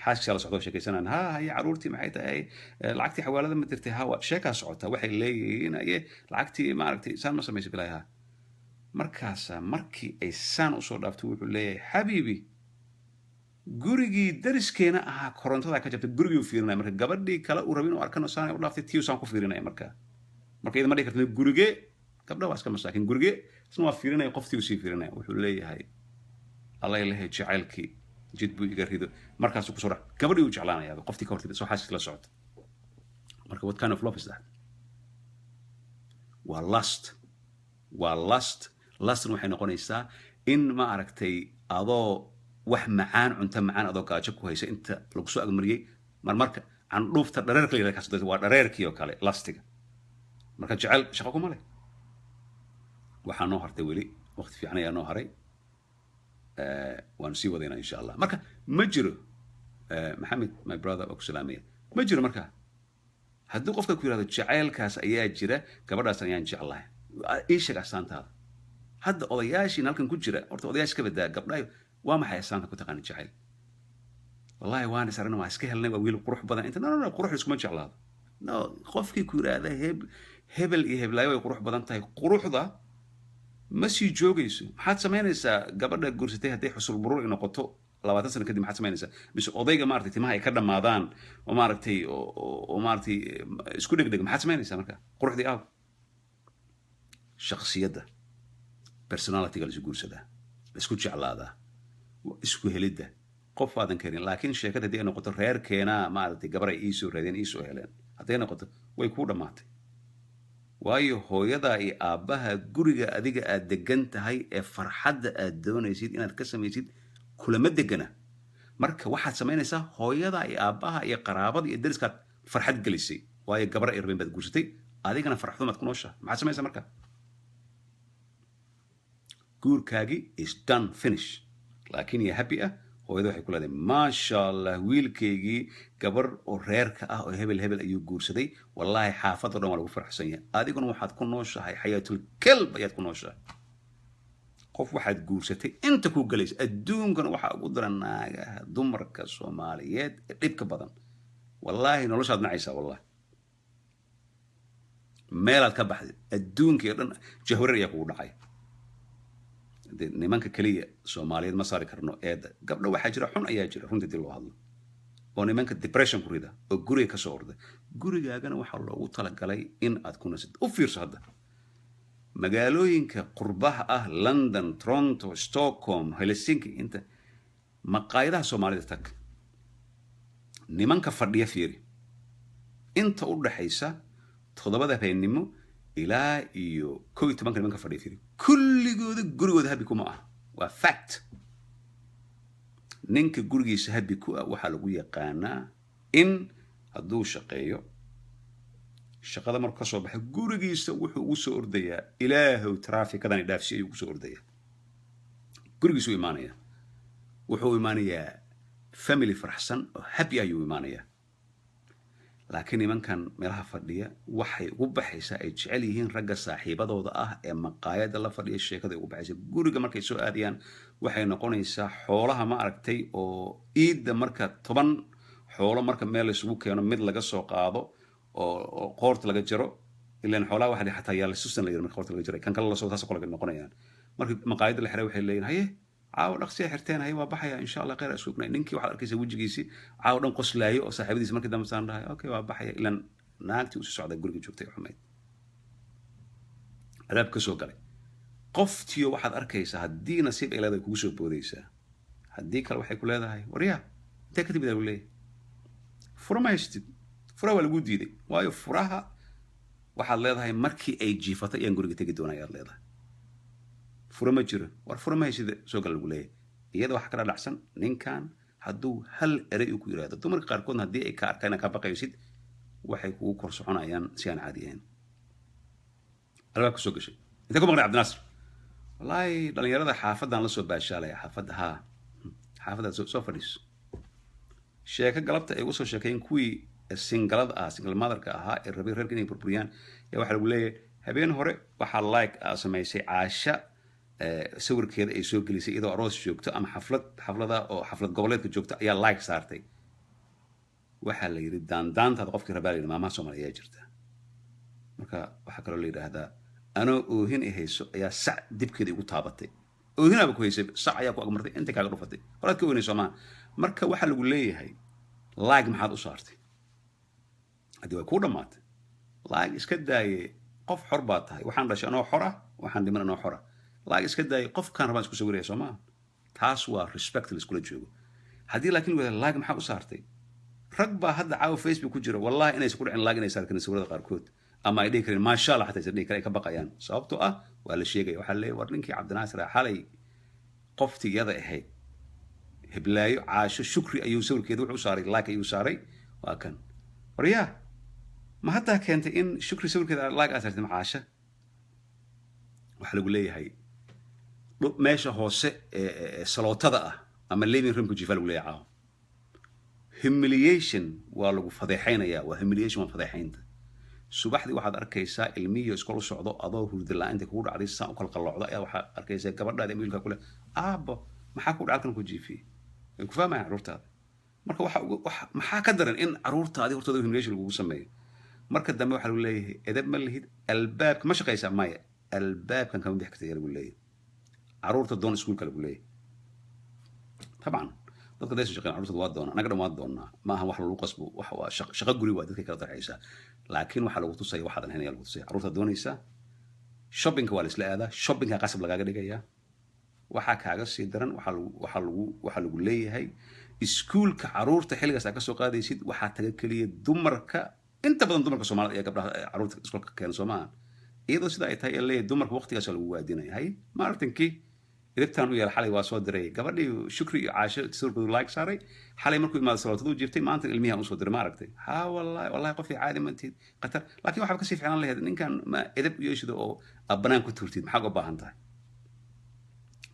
Xaaskiisa la socda oo sheekaysanaan, "Ha haye, caruurtii maxay tahay? Lacagtii xawaalada ma dirtay?" Ha, waa sheekaa socotaa. Waxay leeyihiin, "Aye, lacagtii maaragtay saan ma samaysay bilaa?" Ha. Markaasaa markii ay saan usoo dhaaftay wuxuu leeyahay, "Xabiibi, gurigii dariskeena ahaa korontada ka jabtay." Gurigii u fiirinaya. Marka gabadhii kale uu rabay inuu arkano saan u dhaaftay, tii saan ku fiirinaya. Marka iyada ma dhihi karto gurige, gabdha waa iska masaakin, gurige isna waa fiirinaya, qoftii uu sii fiirinaya. Wuxuu leeyahay, "Alla ilahay, jacaylkii jid buu iga rido." Markaasuu kusoo dhac gabadhii uu jeclaanayaa, qoftii ka hortay soo xaaskiis la socota. Marka what kind of love is that? Waa lust, waa lust. Lustna waxay noqonaysaa in ma aragtay adoo wax macaan, cunto macaan, adoo gaajo ku haysa inta lagu soo agmariyey marmarka candhuufta dhareerka la yidhahda kaas waa dhareerkii oo kale lustiga. Marka jecel shaqo kuma leh. Waxaa noo hartay weli waqti fiican ayaa noo haray, waanu sii wadaynaa insha Allah. Marka ma jiro, Maxamed, my brother, waa ku salaamaya. Ma jiro. Marka haddii qofka ku yihahdo jacaylkaas ayaa jira, gabadhaas ayaan jeclahay, ii sheeg astaantaada. Hadda odayaashiin halkan ku jira, horta odayaasha ka badaa, gabdhayo, waa maxay astaanta ku taqaana jacayl? "Wallahi waan is aragna, waan iska helnay, waa wiil qurux badan." Inta no, no, no, qurux iskuma jeclaado. No, qofkii ku yidhaahda hebel iyo heblaayo way qurux badan tahay, quruxda ma sii joogayso. Maxaad samaynaysaa gabadha guursatay hadday xusul burur ay noqoto 20 sano kadib? Maxaad samaynaysaa? Mise odayga maaragtay timaha ay ka dhammaadaan oo maaragtay oo maaragtay isku dhegdheg, maxaad samaynaysaa marka? Quruxdii aaw? Shakhsiyadda, personalityga la isu guursadaa, la isku jeclaadaa, isku helidda qof aadan karin. Laakiin sheekada haddii ay noqoto reerkeenaa maaragtay gabar ay iisoo raadeen, iisoo heleen, hadday noqoto, way kuu dhammaatay. Waayo, hooyadaa iyo aabbaha guriga adiga aad degan tahay ee farxadda aad doonaysid inaad ka samaysid kulama degana. Marka waxaad samaynaysaa hooyadaa iyo aabbaha iyo qaraabada iyo deriskaad farxad gelisay, waayo gabar ay rabeen baad guursatay, adigana farxumaad ku nooshaha. Maxaad samaynaysaa marka? Guurkaagii is done, finish. Laakiin iyo happy ah, hooyada waxay ku leedahay, "Maasha Allah, wiilkaygii gabar oo reerka ah oo hebel hebel ayuu guursaday, wallaahi xaafadda dhan waa lagu faraxsan yahay." Adiguna waxaad ku nooshahay xayaatul kelb ayaad ku nooshahay. Qof waxaad guursatay inta ku galaysa adduunkana waxaa ugu daran naagaha, dumarka Soomaaliyeed ee dhibka badan. Wallaahi noloshaad nacaysaa, wallahi meelaad ka baxday adduunka iyo dhan jahwareer ayaa kugu dhacay. Dee nimanka keliya Soomaaliyeed ma saari karno eedda. Gabdho waxaa jira xun ayaa jira, runtii dii loo hadlo, oo nimanka depression ku rida oo guriga kasoo orda. Gurigaagana waxaa loogu talagalay in aad ku nasid. U fiirso hadda magaalooyinka qurbaha ah, London, Toronto, Stockholm, Helsinki, inta maqaayadaha Soomaalida tag, nimanka fadhiya fiiri. Inta u dhaxaysa 7da habeennimo ilaa iyo 11ka nimanka fadhiya fiiri, kulligooda gurigooda happy kuma ah. Waa fact. Ninka gurigiisa happy ku ah waxaa lagu yaqaanaa in hadduu shaqeeyo, shaqada markuu ka soo baxo, gurigiisa wuxuu ugu soo ordayaa, "Ilaahow trafikadan idhaafsi," ayuu ugu soo ordayaa. Gurigiisuu imaanaya, wuxuu imaanayaa family faraxsan oo happy ayuu imaanayaa. Laakiin nimankan meelaha fadhiya waxay ugu baxaysaa ay jecel yihiin ragga saaxiibadooda ah ee maqaayadda la fadhiya, sheekada ugu baxaysa. Guriga markay soo aadayaan waxay noqonaysaa xoolaha ma aragtay oo iidda marka 10 xoolo marka meel laysugu keeno, mid laga soo qaado oo qoorta laga jaro. Ilaan xoolaha waxa xataa yaa la susan la yiri marka qorta laga jiray kan kale la soo taas kale noqonayaan. Markii maqaayadda la xiray waxay leeyihin, "Haye, caawa dhaqsiya xirteen, haye, waa baxaya, insha Allah khayr isugnay." Ninkii waxaad arkaysaa wejigiisii caawa dhan qoslaayo oo saaxiibadiisi markii dambe saan dhahay, "Okay, waa baxaya." Ilaan naagtii usii socday guriga joogtay xumayd albaab ka soo galay. Qoftiyo waxaad arkaysaa haddii nasiib ay leedahay kugu soo boodaysaa, haddii kale waxay ku leedahay, "Waryaa, intee ka timid?" Lagu leeyahay, "Fura ma haystid, furaha waa lagu diiday." Waayo, furaha waxaad leedahay markii ay jiifatay ayaan guriga tegi doona ayaad leedahay. Fura ma jiro, war fura ma haysid, soo gala lagu leeyahay. Iyada waxaa kala dhacsan ninkan hadduu hal erey uu ku yidhahdo. Dumarka qaarkoodna haddii ay ka arkaan inaad ka baqaysid, waxay kugu kor soconayaan si aan caadi ahayn. Albaab ka soo gashay, "Intee ku maqnay, Cabdinaasir?" "Wallaahi dhalinyarada xaafadaan la soo baashaalaya." "Xaafadda haa, xaafadda soo fadhiiso." Sheeko galabta ay uga soo sheekeeyeen kuwii single-ada ah, single mother-ka ahaa ee rabay reerka inay burburiyaan yaa waxaa lagu leeyahay, habeen hore waxaa like samaysay Caasha sawirkeeda ay soo gelisay iyadoo aroos joogto ama xaflad, xaflada oo xaflad goboleedka joogto ayaa like saartay. Waxaa la yidhi, "Daandaantaada qofkii rabaa." La yidhi, maamaha Soomaaliya ayaa jirta. Marka waxaa kaloo la yidhaahdaa, "Anoo oohin ay hayso ayaa sac dibkeeda igu taabatay." Oohinaaba ku haysay, sac ayaa ku agmartay, intay kaaga dhufatay, horaad ka oynayso maaha. Marka waxaa lagu leeyahay, like maxaad u saartay? Haddii way kuu dhammaatay, like iska daaye. Qof xor baa tahay. Waxaan dhashay anoo xor ah, waxaan dhiman anoo xor ah. Like iska daaye, qofkaan rabaan isku sawiraya, soo maaha? Taas waa respect laiskula joogo. Haddii laakiin wada like maxaa u saartay, rag baa hadda caawa Facebook ku jira, wallahi inaysan ku dhicin like inay saari karin sawirada qaarkood, ama ay dhihi karin maasha Allah, xataa aysan dhihi karin, ay ka baqayaan. Sababtoo ah waa la sheegaya. Waxaa leeyahay, "War ninkii Cabdinaasir ah xalay qoftii iyada ahayd, Heblaayo, Caasho Shukri, ayuu sawirkeeda wuxuu saaray like ayuu saaray. Waa kan. Waryaa, ma haddaa keentay in Shukri sawirkeeda like aad saartay, macaasha?" Waxaa lagu leeyahay, meesha hoose ee salootada ah ama living room-ka jiifa lagu leeyahay caawa. Humiliation, waa lagu fadeexaynaya, waa humiliation, waa fadeexaynta. Subaxdii waxaad arkaysaa ilmihiyo iskol u socdo, adoo hurda la-aanta kugu dhacday saan u kala qalloocdo ayaa waxaad arkaysaa gabadhaadi ama wiilkaa kule, "Aabbo, maxaa ku dhaca halkan ku jiifiyey?" Way ku fahmayaan carruurtaada. Marka waxa maxaa ka daran in carruurtaadii hortooda humiliation lagugu sameeyo? Marka dambe waxaa lagu leeyahay, "Edeb ma lihid, albaabka ma shaqaysaa?" "Maya." "Albaabkan kama bixi karta," ayaa lagu leeyahay. "Carruurta doon iskuulka," lagu leeyahay. Tabcan dadka daysan shaqeyn carruurtooda waa doonaa, annaga dhan waa doonaa. Ma aha wax lagu qasbo, wax waa shaqo guri waa dadka kala darxaysaa, laakiin waxaa lagu tusaya waxaadan ahayn ayaa lagu tusaya. Carruurta doonaysaa, shopping-ka waa la isla aadaa, shopping-ka qasab lagaaga dhigayaa. Waxaa kaaga sii daran, waxaa lagu leeyahay iskuulka carruurta xilligaas aad ka soo qaadaysid waxaa taga keliya dumarka. Inta badan dumarka Soomaalida ayaa gabdhaha carruurta iskuulka keena, soo maaha? Iyadoo sida ay tahay ayaa leeyahay dumarka waqtigaas lagu waadinaya. Hay maartankii idibtaan u yeela, xalay waa soo diray gabadhii Shukri iyo Caasho sawirkoodu like saaray. Xalay markuu imaado salaatadu jiiftay, maanta ilmihi aan usoo diray, ma aragtay? Ha, wallahi wallahi qofkii caadi ma tihid, khatar. Laakiin waxaad kasii ficlaan lahayd ninkan ma edeb u yeeshido oo aad banaan ku tuurtid. Maxaa uga baahan tahay?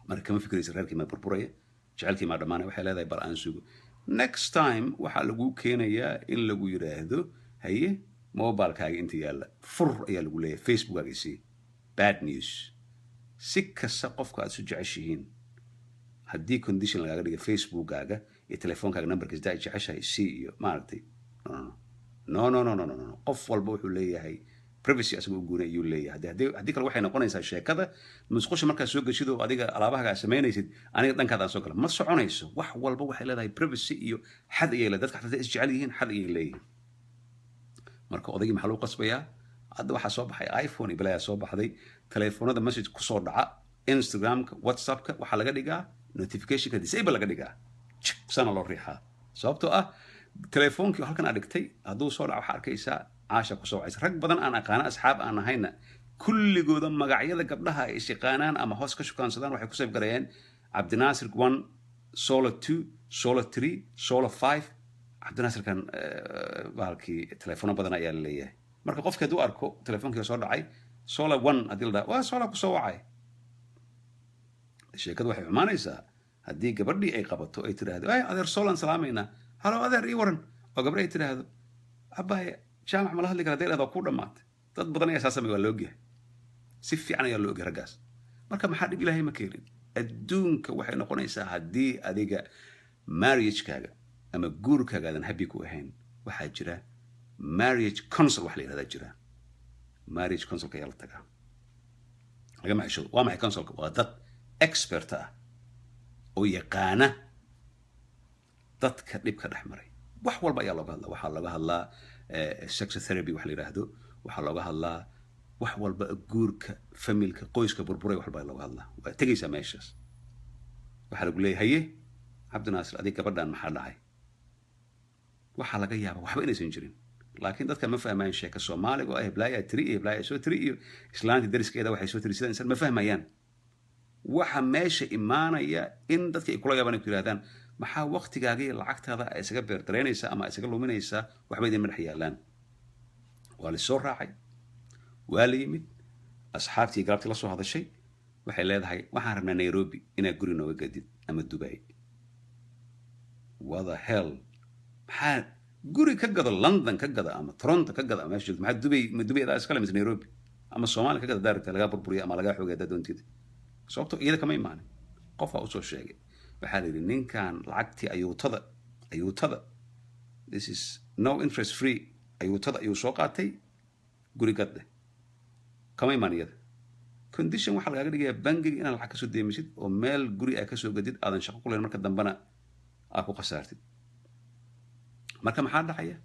Marka kama fikiraysa reerkii maa burburaya, jecelkii maa dhammaanaya. Waxay leedahay, "Bal aan sugo." Next time waxaa lagu keenayaa in lagu yidhaahdo, "Haye, mobile-kaaga inta yaalla fur," ayaa lagu leeyahay, "Facebookkaaga isii." Bad news. Si kasta qofka aad isu jeceshihiin, haddii condition lagaaga dhiga Facebookkaaga iyo telefoonkaaga number-kiisa daa jeceshahay isii iyo maaragtay, no, no, no, no, no, no, no. Qof walba wuxuu leeyahay privacy asaga u gooni ayuu leeyahay. Haddii kale waxay noqonaysaa sheekada musqusha markaad soo geshid oo adiga alaabahaga aad samaynaysid, aniga dhankaada aan soo gala, ma soconayso. Wax walba waxay leedahay privacy iyo xad ayay leedahay. Dadka xataa is jecel yihiin xad ayay leeyihiin. Marka odaygii maxaa lagu qasbayaa? Hadda waxaa soo baxay iPhone iyo balaayaa soo baxday. Telefoonada message kusoo dhaca Instagramka, WhatsAppka, waxaa laga dhigaa notification-ka disable laga dhigaa, jik sana loo riixaa. Sababtoo ah telefoonkii halkan aad dhigtay hadduu soo dhaco, waxaa arkaysaa Caasha kusoo wacaysa. Rag badan aan aqaana, asxaab aan ahayna, kulligooda magacyada gabdhaha ay is yaqaanaan ama hoos ka shukaansadaan waxay ku save gareeyeen Cabdinaasir 1, Solar 2, Solar 3, Solar 5. Cabdinaasirkan bahalkii telefono badan ayaa la leeyahay. Marka qofki hadduu arko telefoonkii soo dhacay Solar 1, haddii la dhaha waa Solar kusoo wacay, sheekadu waxay xumaanaysaa haddii gabadhii ay qabato, ay tidhaahdo, "Ay adeer Solan salaamaynaa, halo adeer, ii waran," oo gabadhi ay tidhaahdo, "Abbaye, Jaamac mala hadli kara?" Hadday dhahdo, waa kuu dhammaatay. Dad badan ayaa saa samey, waa la ogyahay, si fiican ayaa loo ogyahay raggaas. Marka maxaa dhib Ilaahay ma keenin adduunka? Waxay noqonaysaa haddii adiga marriage-kaaga ama guurkaaga aadan happy ku ahayn, waxaa jira marriage council wax la yidhahdaa jira. Marriage councilka ayaa la tagaa, lagama xishoodo. Waa maxay councilka? Waa dad expert ah oo yaqaana dadka dhibka dhex maray. Wax walba ayaa looga hadlaa. Waxaa looga hadlaa sex therapy wax la yidhaahdo, waxaa looga hadlaa wax walba, guurka, familka, qoyska burburay, wax walba ayaa looga hadlaa. Waa tegaysaa meeshaas, waxaa lagu leeyahay, "Haye Cabdinaasir, adig gabadhan maxaa dhacay?" Waxaa laga yaabaa waxba inaysan jirin, laakiin dadka ma fahmayaan sheeka Soomaaliga oo ah heblaaya tiri iyo heblaaya soo tiri iyo islaantii dariskeeda waxay soo tiri. Sidan insan ma fahmayaan. Waxa meesha imaanaya in dadka ay kula yaabaan, ay ku yidhahdaan, "Maxaa waqtigaaga iyo lacagtaada ay isaga beerdareynaysaa ama isaga luminaysaa? Waxba idin madax yaalaan." Waa la soo raacay, waa la yimid, asxaabtii galabtii la soo hadashay waxay leedahay, "Waxaan rabnaa Nairobi inaad guri nooga gadid ama Dubai." What the hell? Maxaa guri ka gado? London ka gada ama Toronto ka gada ama meesha joogto. Maxaa Dubai? Ma Dubai adaa iskale mise Nairobi ama Soomaaliya ka gada? Daarta lagaa burburiya ama lagaa xoogay haddaa doontida, sababto iyada kama imaanin, qofaa usoo sheegay. Waxaa la yidhi, ninkan lacagtii ayuutada, ayuutada, this is no interest free ayuutada ayuu soo qaatay, guri gadde. Kama imaan iyada. Condition waxaa lagaaga dhigayaa bangiga inaad lacag kasoo deemisid oo meel guri aa kasoo gadid aadan shaqo ku lahayn, marka dambena aad ku khasaartid. Marka maxaa dhacaya?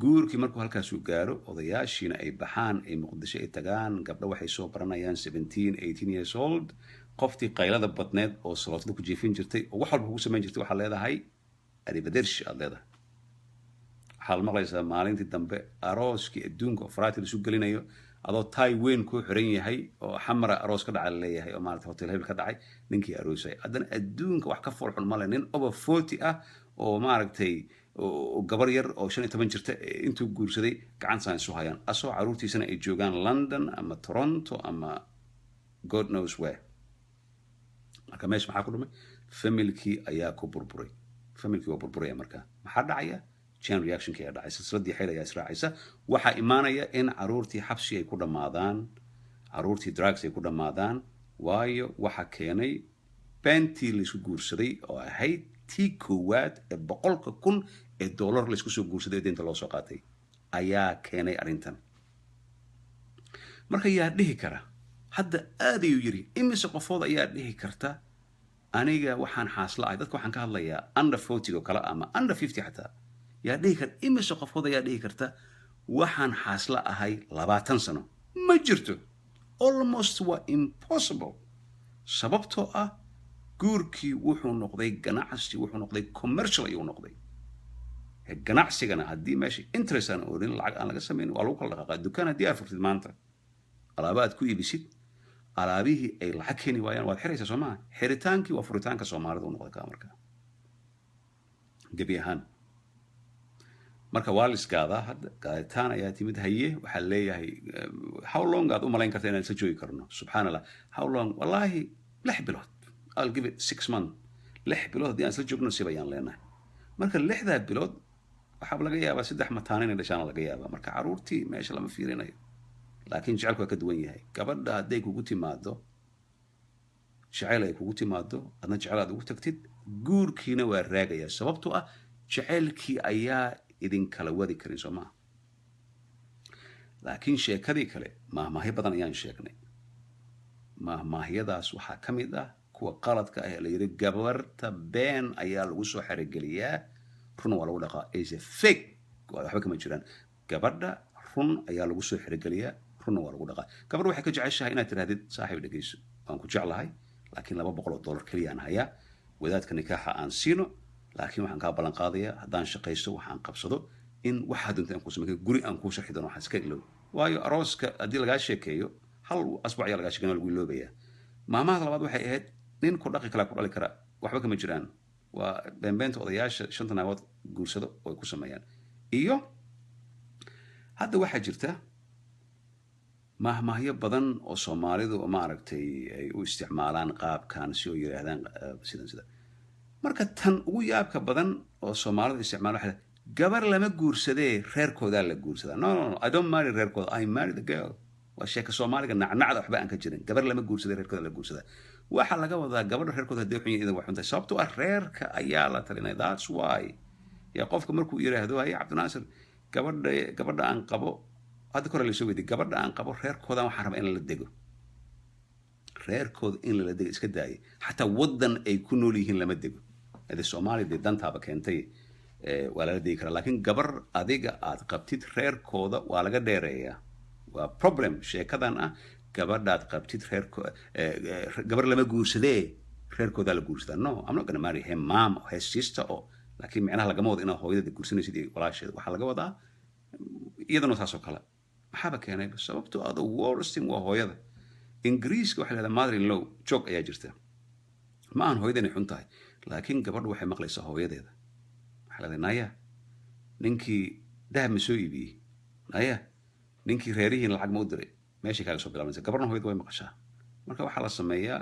Guurkii markuu halkaasuu gaaro, odayaashiina ay baxaan, ay Muqdisho ay tagaan, gabdho waxay soo baranayaan 17, 18 years old. Qoftii qaylada badneed oo salootada ku jiifin jirtay oo wax walba kugu samayn jirtay, waxaad leedahay arrivederci aad leedahay. Waxaad maqlaysaa maalintii dambe arooskii adduunka oo faraati laisu gelinayo, adoo taay weyn kuu xiran yahay oo xamara aroos ka dhaca laleeyahay, oo maarata hotel hebel ka dhacay, ninkii aroosay. Haddana adduunka wax ka foolxun male nin over 40 ah oo maaragtay oo gabar yar oo 15 jirta intuu guursaday gacantaan isu hayaan, asoo caruurtiisana ay joogaan London ama Toronto ama God knows where. Marka meesha maxaa ku dhumay? Familkii ayaa ku burburay. Familkii waa burburaya. Marka maxaa dhacaya? Chain reactionkii ayaa dhacay, silsiladii xayl ayaa israacaysa. Waxaa imaanaya in caruurtii xabsi ay ku dhammaadaan, caruurtii drugs ay ku dhammaadaan. Waayo, waxa keenay beentii laysku guursaday oo ahayd tii koowaad ee $100,000 laysku soo guursaday ee deynta loo soo qaatay ayaa keenay arrintan. Marka yaa dhihi kara hadda aad ayuu yiri, imise qofood ayaa dhihi karta, "Aniga waxaan xaasla ahay"? Dadka waxaan ka hadlayaa under 40 oo kale ama under 50 xataa. Yaa dhihi kara? Imise qofood ayaa dhihi karta, "Waxaan xaasla ahay 20 sano"? Ma jirto, almost waa impossible, sababtoo ah guurkii wuxuu noqday ganacsi, wuxuu noqday commercial ayuu noqday. Ganacsigana haddii meesha interest aan oolin, lacag aan laga samayn, waa lagu kala dhaqaaqaa. Dukaan haddii aad furtid maanta, alaaba aad ku iibisid, alaabihii ay lacag keeni waayaan, waad xiraysaa, soo maha? Xeritaankii waa furitaanka Soomaalida u noqday kaa. Marka gebi ahaan marka waa la isgaadaa. Hadda gaaditaan ayaa timid. Haye, waxaa leeyahay, "How long aad u malayn karta inaan isla joogi karno?" Subxaan Allah, how long? Wallaahi 6 bilood, I'll give it 6 months. 6 bilood haddii aan isla joogno, sib ayaan leenahay. Marka 6daa bilood waxaaba laga yaabaa saddex mataano inay dhashaan laga yaabaa. Marka caruurtii meesha lama fiirinayo, laakiin jecelku waa ka duwan yahay. Gabadha hadday kugu timaado jeceyl ay kugu timaado, adna jecel aad ugu tagtid, guurkiina waa raagaya, sababtoo ah jeceylkii ayaa idinkala wadi karin, soo maha? Laakiin sheekadii kale, maahmaahyo badan ayaan sheegnay. Maahmaahyadaas waxaa ka mid ah kuwa qaladka ah ee la yidhi, gabarta been ayaa lagu soo xerogeliyaa, run waa lagu dhaqaa, is a fake, waxba kama jiraan. Gabadha run ayaa lagu soo xerogeliyaa, runna waa lagu dhaqaa. Gabadha waxay ka jeceshahay inaad tirahdid, "Saaxiib, dhegeyso, waan ku jeclahay, laakiin $200 keliya aan hayaa. Wadaadka nikaaxa aan siino, laakiin waxaan kaa ballan qaadayaa haddaan shaqaysto, waxaan qabsado, in waxaa doonta aan kuu samey, guri aan kuu sharxi doono, waxaan iska ilow." Waayo, arooska haddii lagaa sheekeeyo, hal asbuuc ayaa lagaa sheekeyn, waa lagu iloobayaa. Maamahada labaad waxay ahayd, nin ku dhaqi kalaa ku dhali kara. Waxba kama jiraan, waa beenbeenta odayaasha shanta naagood guursado oo ay ku sameeyaan. Iyo hadda waxaa jirta mahmahyo badan oo Soomaalidu maaragtay ay u isticmaalaan qaabkan si oo yidhaahdaan sidan sida. Marka tan ugu yaabka badan oo Soomaalidu isticmaalo waxay, "Gabar lama guursadee, reerkoodaa la guursadaa." No, no, no, I don't marry reerkooda, I marry the girl. Waa sheeka Soomaaliga nacnacda, waxba aan ka jirin. Gabar lama guursadee, reerkooda la guursadaa. Waxaa laga wadaa gabadha reerkooda hadday xun yihiin, idan waa xuntahay, sababtoo ah reerka ayaa la talinaya. That's why ya qofka markuu yidhaahdo, "Haye Cabdinaasir, gabadha aan qabo Hadda kore lasoo weydiy gabadha aan qabo reerkoodan waxaan rabaa in lala dego. Reerkooda in lala dego iska daayay, xataa waddan ay ku nool yihiin lama dego. Ade Soomaaliya dee dantaaba keentay, waa lala degi karaa, laakiin gabar adiga aad qabtid reerkooda waa laga dheereeyaa. Waa problem sheekadan ah gabadhaad qabtid reerko gabar lama guursadee, reerkoodaa la guursadaa. No, I'm not gonna marry her mom or her sister or, laakiin micnaha lagama wado inaad hooyadada guursanaysid iyo walaasheeda, waxaa laga wadaa iyaduna saas oo kale. Maxaaba keenay? Sababtoo ah the worst thing waa hooyada. Ingiriiska waxay leedahay mother in law joog ayaa jirta. Ma ahan hooyada inay xun tahay, laakiin gabadhu waxay maqlaysaa hooyadeeda. Waxay leedahay, "Naya, ninkii dahab ma soo iibiyey? Naya, ninkii reerihiin lacag ma u diray?" Meeshay kaaga soo bilaabanaysa. Gabadhna hooyada way maqashaa. Marka waxaa la sameeyaa,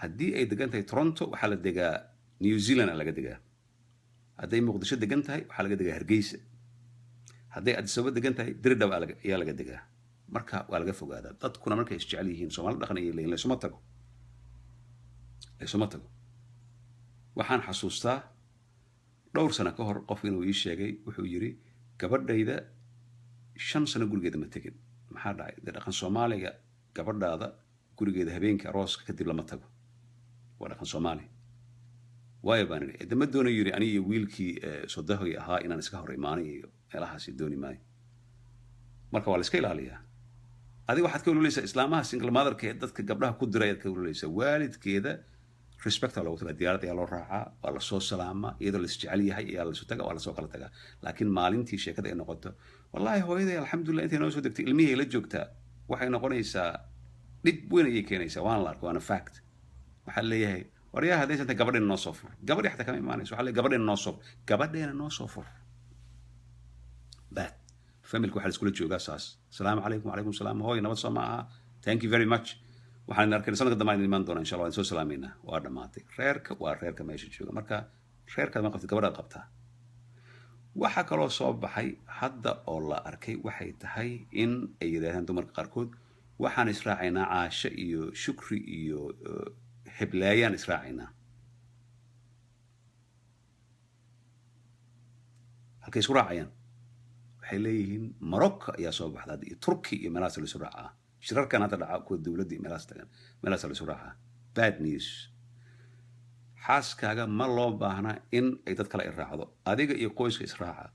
haddii ay degan tahay Toronto, waxaa la degaa New Zealand aa laga degaa. Hadday Muqdisho degan tahay, waxaa laga degaa Hargeysa. Hadday Addis Ababa degan tahay, Diridhab ayaa laga degaa. Marka waa laga fogaadaa. Dadkuna markay isjecel yihiin, Soomaali dhaqan ayay leeyihin, laysuma tago, laysuma tago. Waxaan xasuustaa dhowr sano ka hor qof inuu ii sheegay, wuxuu yidhi, "Gabadhayda 5 sano gurigeeda ma tegin." "Maxaa dhacay?" "Dee dhaqan Soomaaliga gabadhaada gurigeeda habeenkii arooska kadib lama tago, waa dhaqan Soomaali." "Waayo?" baan idhi. "De ma doonayo," yidhi, "aniga iyo wiilkii sodahoy ahaa inaan iska hor imaanay iyo meelahaasi dooni maayo." Marka waa la iska ilaaliyaa. Adiga waxaad ka ololeysaa islaamaha single motherka ee dadka gabdhaha ku diray ayaad ka ololeysaa. Waalidkeeda respecta loogu tagaa, diyaarad ayaa loo raacaa, waa lasoo salaamaa, iyadoo la isjecel yahay ayaa lasu tagaa, waa lasoo kala tagaa. Laakiin maalintii sheekada ay noqoto, "Wallaahi hooyaday alxamdulillah intay noo soo degtay ilmihii ay la joogtaa," waxay noqonaysaa dhib weyn ayay keenaysaa. Waana la arka, waana fact. Waxaa leeyahay, "Waryaha, haddaysan tahay gabadheena noo soo fur." Gabadhii xataa kama imaanayso. Waxaa leeyahay, "Gabadheena noo soo fur, gabadheena noo soo fur." Bad familka waxaa la iskula joogaa saas. "Asalaamu calaykum." "Wacalaykum salaam hooy, nabad soo ma aha? Thank you very much. Waxaan arkay sanadka dambe aan imaan doonaa insha Allah, waan soo salaameynaa." Waa dhammaatay. Reerka waa reerka meesha jooga. Marka reerkaad ma qabtid, gabadhaad qabtaa. Waxaa kaloo soo baxay hadda oo la arkay waxay tahay in ay yidhaahdaan dumarka qaarkood, "Waxaan israacaynaa Caasho iyo Shukri iyo Heblaayaan israacaynaa." Halkay isku raacayaan? Waxay leeyihiin Morocco ayaa soo baxda hadda iyo Turki iyo meelahaas la isu raacaa. Shirarkan hadda dhaca, kuwa dowladda iyo meelahaas tagan, meelahaas la isu raacaa. Bad news. Xaaskaaga ma loo baahna in ay dad kale i raacdo, adiga iyo qoyska israaca.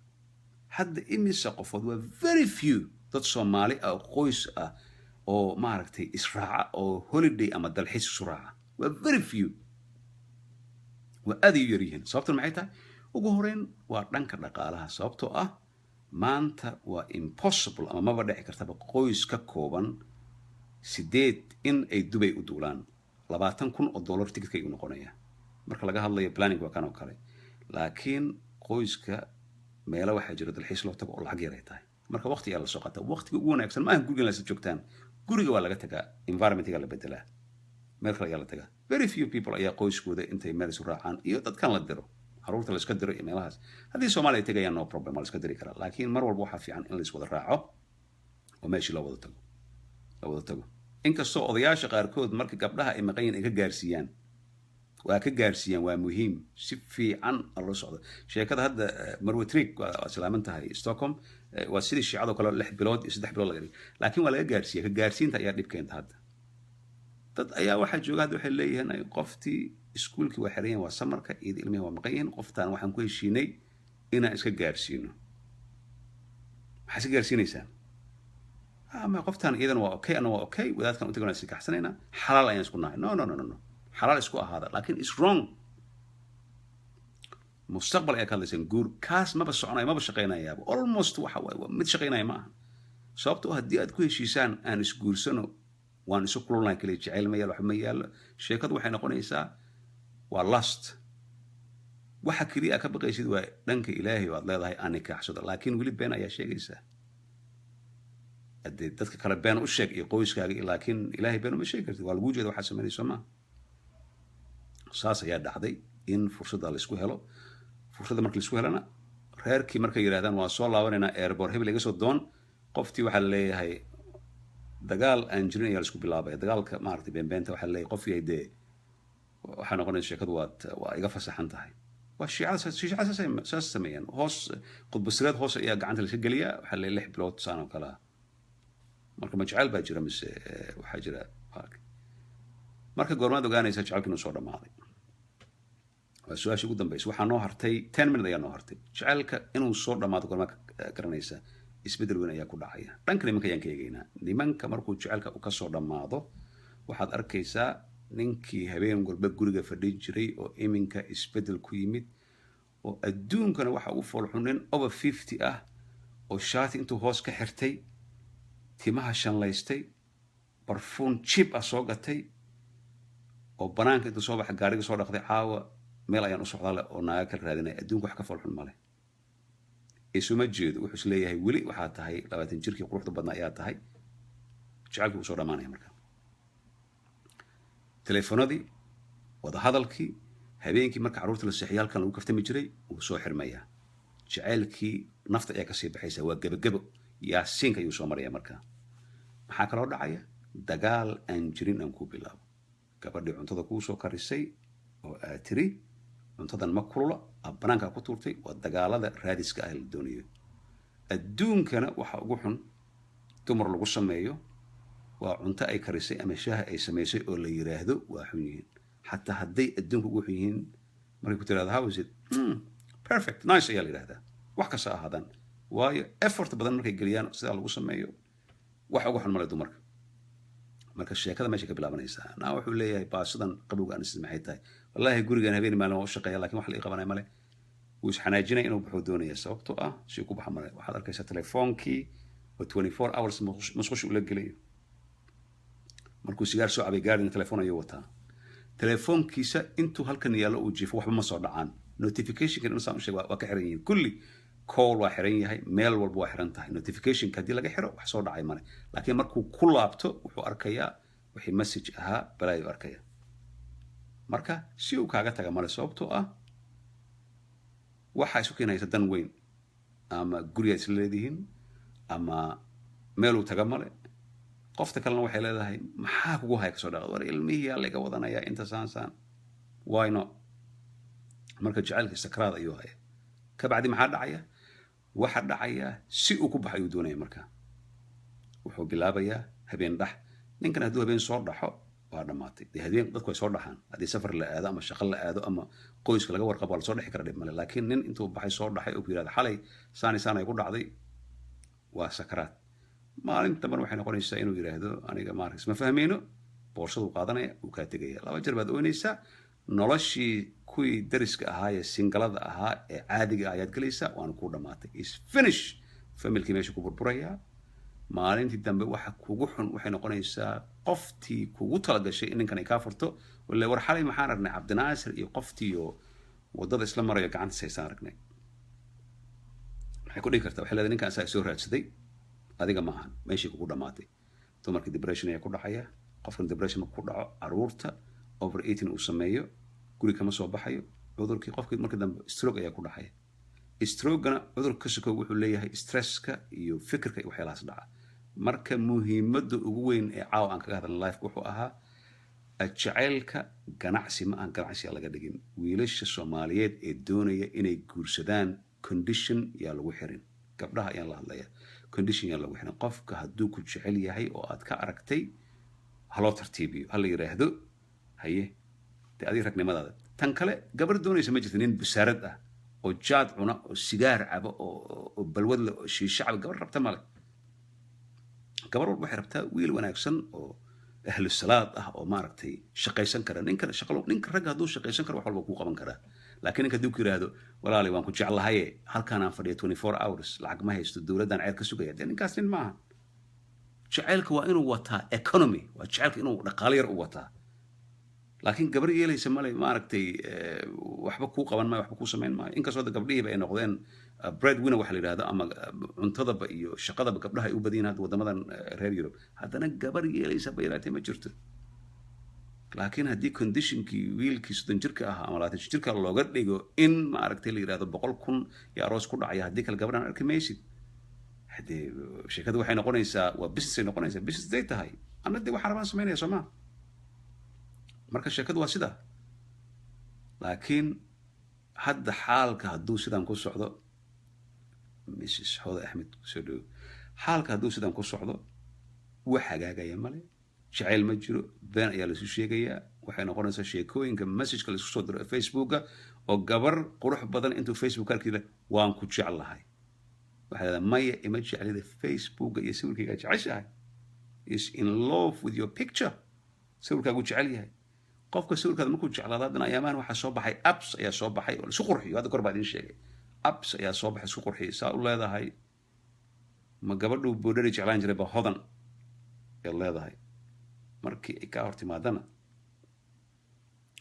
Hadda imise qofood? Waa very few dad Soomaali ah oo qoys ah oo maaragtay israaca oo holiday ama dalxiis isu raaca. Waa very few, waa aad ay u yar yihiin. Sababtuna maxay tahay? Ugu horeyn waa dhanka dhaqaalaha, sababtoo ah maanta waa impossible ama maba dhici kartaba qoys ka kooban 8 in ay Dubay u duulaan. $20,000 ticketka ayuu noqonaya. Marka laga hadlayo planning waa kan oo kale, laakiin qoyska meelo waxaa jira dalxiis loo tago oo lacag yar ay tahay. Marka waqti ayaa lasoo qaataa. Waqtiga ugu wanaagsan maaha guriga in lasla joogtaan. Guriga waa laga tagaa, environmentga la bedelaa, meel kale ayaa la tagaa. Very few people ayaa qoyskooda intay meel isu raacaan iyo dadkan la diro, caruurta la iska diro iyo meelahaas. Haddii Soomaaliya ay tegayaan, no problem, waa la iska diri karaa. Laakiin mar walba waxaa fiican in la iswada raaco oo meeshii loo wada tago, la wada tago. Inkastoo odayaasha qaarkood marka gabdhaha ay maqan yihiin ay ka gaarsiiyaan, waa ka gaarsiiyaan, waa muhiim si fiican loo socdo sheekada. Hadda Marwe Trig waa salaaman tahay Stockholm. Waa sidii shiicadoo kale, 6 bilood iyo 3 bilood laga dhigay, laakiin waa laga gaarsiiya. Ka gaarsiinta ayaa dhib keenta. Hadda dad ayaa waxaa jooga hadda waxay leeyihiin, ay qoftii iskuulkii waa xiran yihiin, waa samarka, iyada ilmihi waa maqan yihiin, qoftaan waxaan ku heshiinay inaan iska gaarsiino. Maxaa iska gaarsiinaysaan? "Ma qoftaan iyadana waa okay, ana waa okay, wadaadkan u tagana iska kaxsanaynaa, xalaal ayaan isku nahay." No, no, no, no, no. Xalaal isku ahaada, laakiin is wrong. Mustaqbal ayaa ka hadlaysaan, guur kaas maba soconayo, maba shaqaynayaaba. Almost waxa waaye waa mid shaqaynaya ma aha, sababtoo haddii aad ku heshiisaan aan isguursano, waan isu kululnahay kaliya, jacayl ma yaalo, waxba ma yaalo. Sheekadu waxay noqonaysaa waa lust. Waxa keliya aad ka baqaysid waa dhanka Ilaahay oo aad leedahay aan nikaaxsado, laakiin weli been ayaa sheegaysaa. Haddee dadka kale been u sheeg iyo qoyskaaga, laakiin Ilaahay been uma sheegi kartid. Waa laguu jeeda waxaad samaynayso maaha. Saas ayaa dhacday in fursadda la isku helo. Fursadda marka la isku helana, reerkii markay yidhahdaan, "Waa soo laabanaynaa, airport hebel iga soo doon," qoftii waxaa la leeyahay dagaal aan jirin ayaa la isku bilaabaya, dagaalka maaragtay beenbeenta. Waxaa la leeyahay qof yahay dee waxaa noqonaysa sheekadu waa iga fasaxan tahay. Waa shiicada, shiicada saas sameeyaan. Hoos khudbasireed hoos ayaa gacanta la iska geliyaa. Waxaa la leeyahay 6 bilood saan oo kale ah. Marka ma jecel baa jira mise waxaa jira? Marka goormaad ogaanaysa jecelka inuu soo dhammaaday? Waa su-aasha ugu dambaysa. Waxaa noo hartay 10 minute ayaa noo hartay. Jecelka inuu soo dhammaado goormaad garanaysa? Isbeddel weyn ayaa ku dhacaya. Dhanka nimanka ayaan ka eegaynaa. Nimanka markuu jecelka uu kasoo dhammaado, waxaad arkaysaa ninkii habeen walba guriga fadhin jiray oo iminka isbeddel ku yimid, oo adduunkana waxa ugu foolxun nin over 50 ah oo shaati intuu hoos ka xirtay, timaha shanlaystay, barfuun cheap ah soo gatay, oo banaanka intuu soo baxa gaariga soo dhaqday, "Caawa meel ayaan u socdaa," leh oo naaga kala raadinaya. Adduunka wax ka foolxun male. Isuma jeedo, wuxuu is leeyahay weli waxaa tahay 20 jirkii quruxda badnaa ayaa tahay. Jecelkii wuu soo dhamaanaya. Marka teleefonadii, wadahadalkii habeenkii marka carruurta la seexiyo halkan lagu kaftami jiray wuu soo xirmayaa. Jacaylkii nafta ayaa kasii baxaysa, waa gebagebo, yaasiinka ayuu soo maraya. Marka maxaa kaloo dhacaya? Dagaal aan jirin aan ku bilaabo. Gabadhii cuntada kuu soo karisay oo aad tiri, "Cuntadan ma kulula," aad banaankaa ku tuurtay. Waa dagaalada raadiska ah la doonayo. Adduunkana waxa ugu xun dumar lagu sameeyo waa cunto ay karisay ama shaaha ay samaysay oo la yiraahdo waa xun yihiin. Xataa hadday adduunka ugu xun yihiin, markay ku tirahdo, "How is it?" "Perfect, nice," ayaa la yidhahdaa, wax kasta ahaadaan. Waayo, effort badan markay geliyaan sidaa lagu sameeyo. Wax uga xun male dumarka. Marka sheekada meesha ka bilaabanaysaa, naa wuxuu leeyahay, "Baasidan qabowga aan maxay tahay? Wallaahi gurigan habeen maalin waa u shaqeeya, lakin wax la ii qabanaya male." Wuu isxanaajinaya, inuu baxuu doonaya, sababtoo ah si ku baxa male. Waxaad arkaysaa telefoonkii oo 24 hours musqusha ula gelayo. Markuu sigaar soo cabay gaarina telefoon ayuu wataa. Telefoonkiisa intuu halkan yaallo uu jiifo, waxba ma soo dhacaan. Notificationkan insaan u sheeg waa ka xiran yihiin kulli. Call waa xiran yahay, meel walba waa xiran tahay. Notificationka haddii laga xiro, wax soo dhacay male. Laakiin markuu ku laabto, wuxuu arkayaa wixii message ahaa, balaayu arkaya. Marka si uu kaaga taga male, sababtoo ah waxaa isu keenaysa dan weyn ama gurigaad isla leedihiin ama meeluu taga male. Qofta kalena waxay leedahay, "Maxaa kugu haya? Kasoo dhaqad war ilmihii yaa laga wadanayaa inta saan saan, why not?" Marka jacaylka sakraad ayuu haya. Kabacdi maxaa dhacaya? Waxa dhacaya si uu ku baxo ayuu doonaya. Marka wuxuu bilaabayaa habeen dhax. Ninkan hadduu habeen soo dhaxo, waa dhammaatay. Dee habeen dadku way soo dhaxaan haddii safar la aado ama shaqo la aado ama qoyska laga warqabo, waa lasoo dhexi kara, dhib male. Laakiin nin intuu baxay soo dhaxay oo ku yidhahda, "Xalay saani saan ay ku dhacday," waa sakaraad. Maalin dambena waxay noqonaysaa inuu yidhaahdo, "Aniga maarkas ma fahmayno." Boorsaduu qaadanaya, wuu kaa tegaya. Laba jeer baad oynaysaa. Noloshii kuwii dariska ahaa ee single-ada ahaa ee caadiga ah ayaad gelaysaa, waana kuu dhammaatay, is finish. Familkii meesha ku burburayaa. Maalintii dambe waxa kugu xun waxay noqonaysaa qoftii kugu talagashay in ninkan ay kaa furto. Wale, "War xalay maxaan aragnay? Cabdinaasir iyo qoftiiyo waddada isla marayo, gacanta saysaan aragnay." Maxay ku dhihi kartaa? Waxay leedahay, "Ninkan asaa soo raadsaday, adiga ma ahan." Meeshii kugu dhammaatay. Dumarkii depression ayaa ku dhacaya. Qofkan depression marku ku dhaco, caruurta over 18 uu sameeyo, guri kama soo baxayo. Cudurkii qofkii markii dambe stroke ayaa ku dhacaya. Strokena cudurka ka sokow wuxuu leeyahay stresska iyo fikirka iyo waxyaalahaas dhaca. Marka muhiimadda ugu weyn ee caawa aan kaga hadalna life wuxuu ahaa jacaylka ganacsi ma aha, ganacsi yaa laga dhigin. Wiilasha Soomaaliyeed ee doonaya inay guursadaan, condition yaa lagu xirin. Gabdhaha ayaan la hadlaya, condition yaa lagu xirin. Qofka hadduu ku jecel yahay oo aad ka aragtay, haloo tartiibiyo, ha la yidhaahdo, "Haye, dee adiga ragnimadaada." Tan kale, gabar doonaysa ma jirta nin basaarad ah oo jaad cuna oo sigaar caba oo balwad leh oo shiisho caba. Gabar rabta male. Gabar walba waxay rabtaa wiil wanaagsan oo ahlu salaad ah oo maaragtay shaqaysan kara. Ninka shaqalo, ninka ragga hadduu shaqaysan karo, wax walba kuu qaban karaa. Laakiin ninka hadduu ku yidhaahdo, "Walaali, waan ku jeclahaye, halkaan aan fadhiya 24 hours, lacag ma haysto, dowladdaan ceer ka sugaya," dee ninkaas nin maaha. Jacaylka waa inuu wataa economy, waa jacaylka inuu dhaqaalo yar u wataa. Laakiin gabar yeelaysa male. Maaragtay, waxba kuu qaban maayo, waxba kuu samayn maayo. Inkastoo hadda gabdhihiiba ay noqdeen bread winner waxa la yidhahdo, ama cuntadaba iyo shaqadaba gabdhaha ay u badan yihiin hadda waddamadan reer Europe, haddana gabar yeelaysa ba yaraatee ma jirto. Laakiin haddii conditionkii wiilkii 30 jirka ahaa ama 20 jirka looga dhigo in maaragtay la yidhahdo 100,000 iyo aroos ku dhacaya, haddii kale gabadhan arki maysid, haddee sheekadu waxay noqonaysaa waa business ay noqonaysaa. Business day tahay, anna dee waxaan rabaan samaynaya, soo maa? Marka sheekadu waa sidaa. Laakiin hadda xaalka hadduu sidan ku socdo, Mrs Hoda Axmed, kusoo dhowo, xaalka hadduu sidan ku socdo. Wax hagaagaya male, jacayl ma jiro, been ayaa laisu sheegayaa. Waxay noqonaysaa sheekooyinka messageka laisku soo diro ee Facebooka, oo gabar qurux badan intuu Facebook arkiila, "Waan ku jeclahay." Waxay leedahay, "Maya, ima jeclida, Facebooka iyo sawirkaygaa jeceshahay." Is in love with your picture, sawirkaagu jecel yahay. Qofka sawirkaada markuu jeclaado, haddana ayaamahan waxaa soo baxay apps ayaa soo baxay oo laisu qurxiyo. Hadda kor baa idin sheegay, apps ayaa soo baxay isku qurxiyo. Saa u leedahay, ma gabadhuu boodhari jeclaan jiray ba hodan ayaad leedahay. Markii ay kaa hor timaadana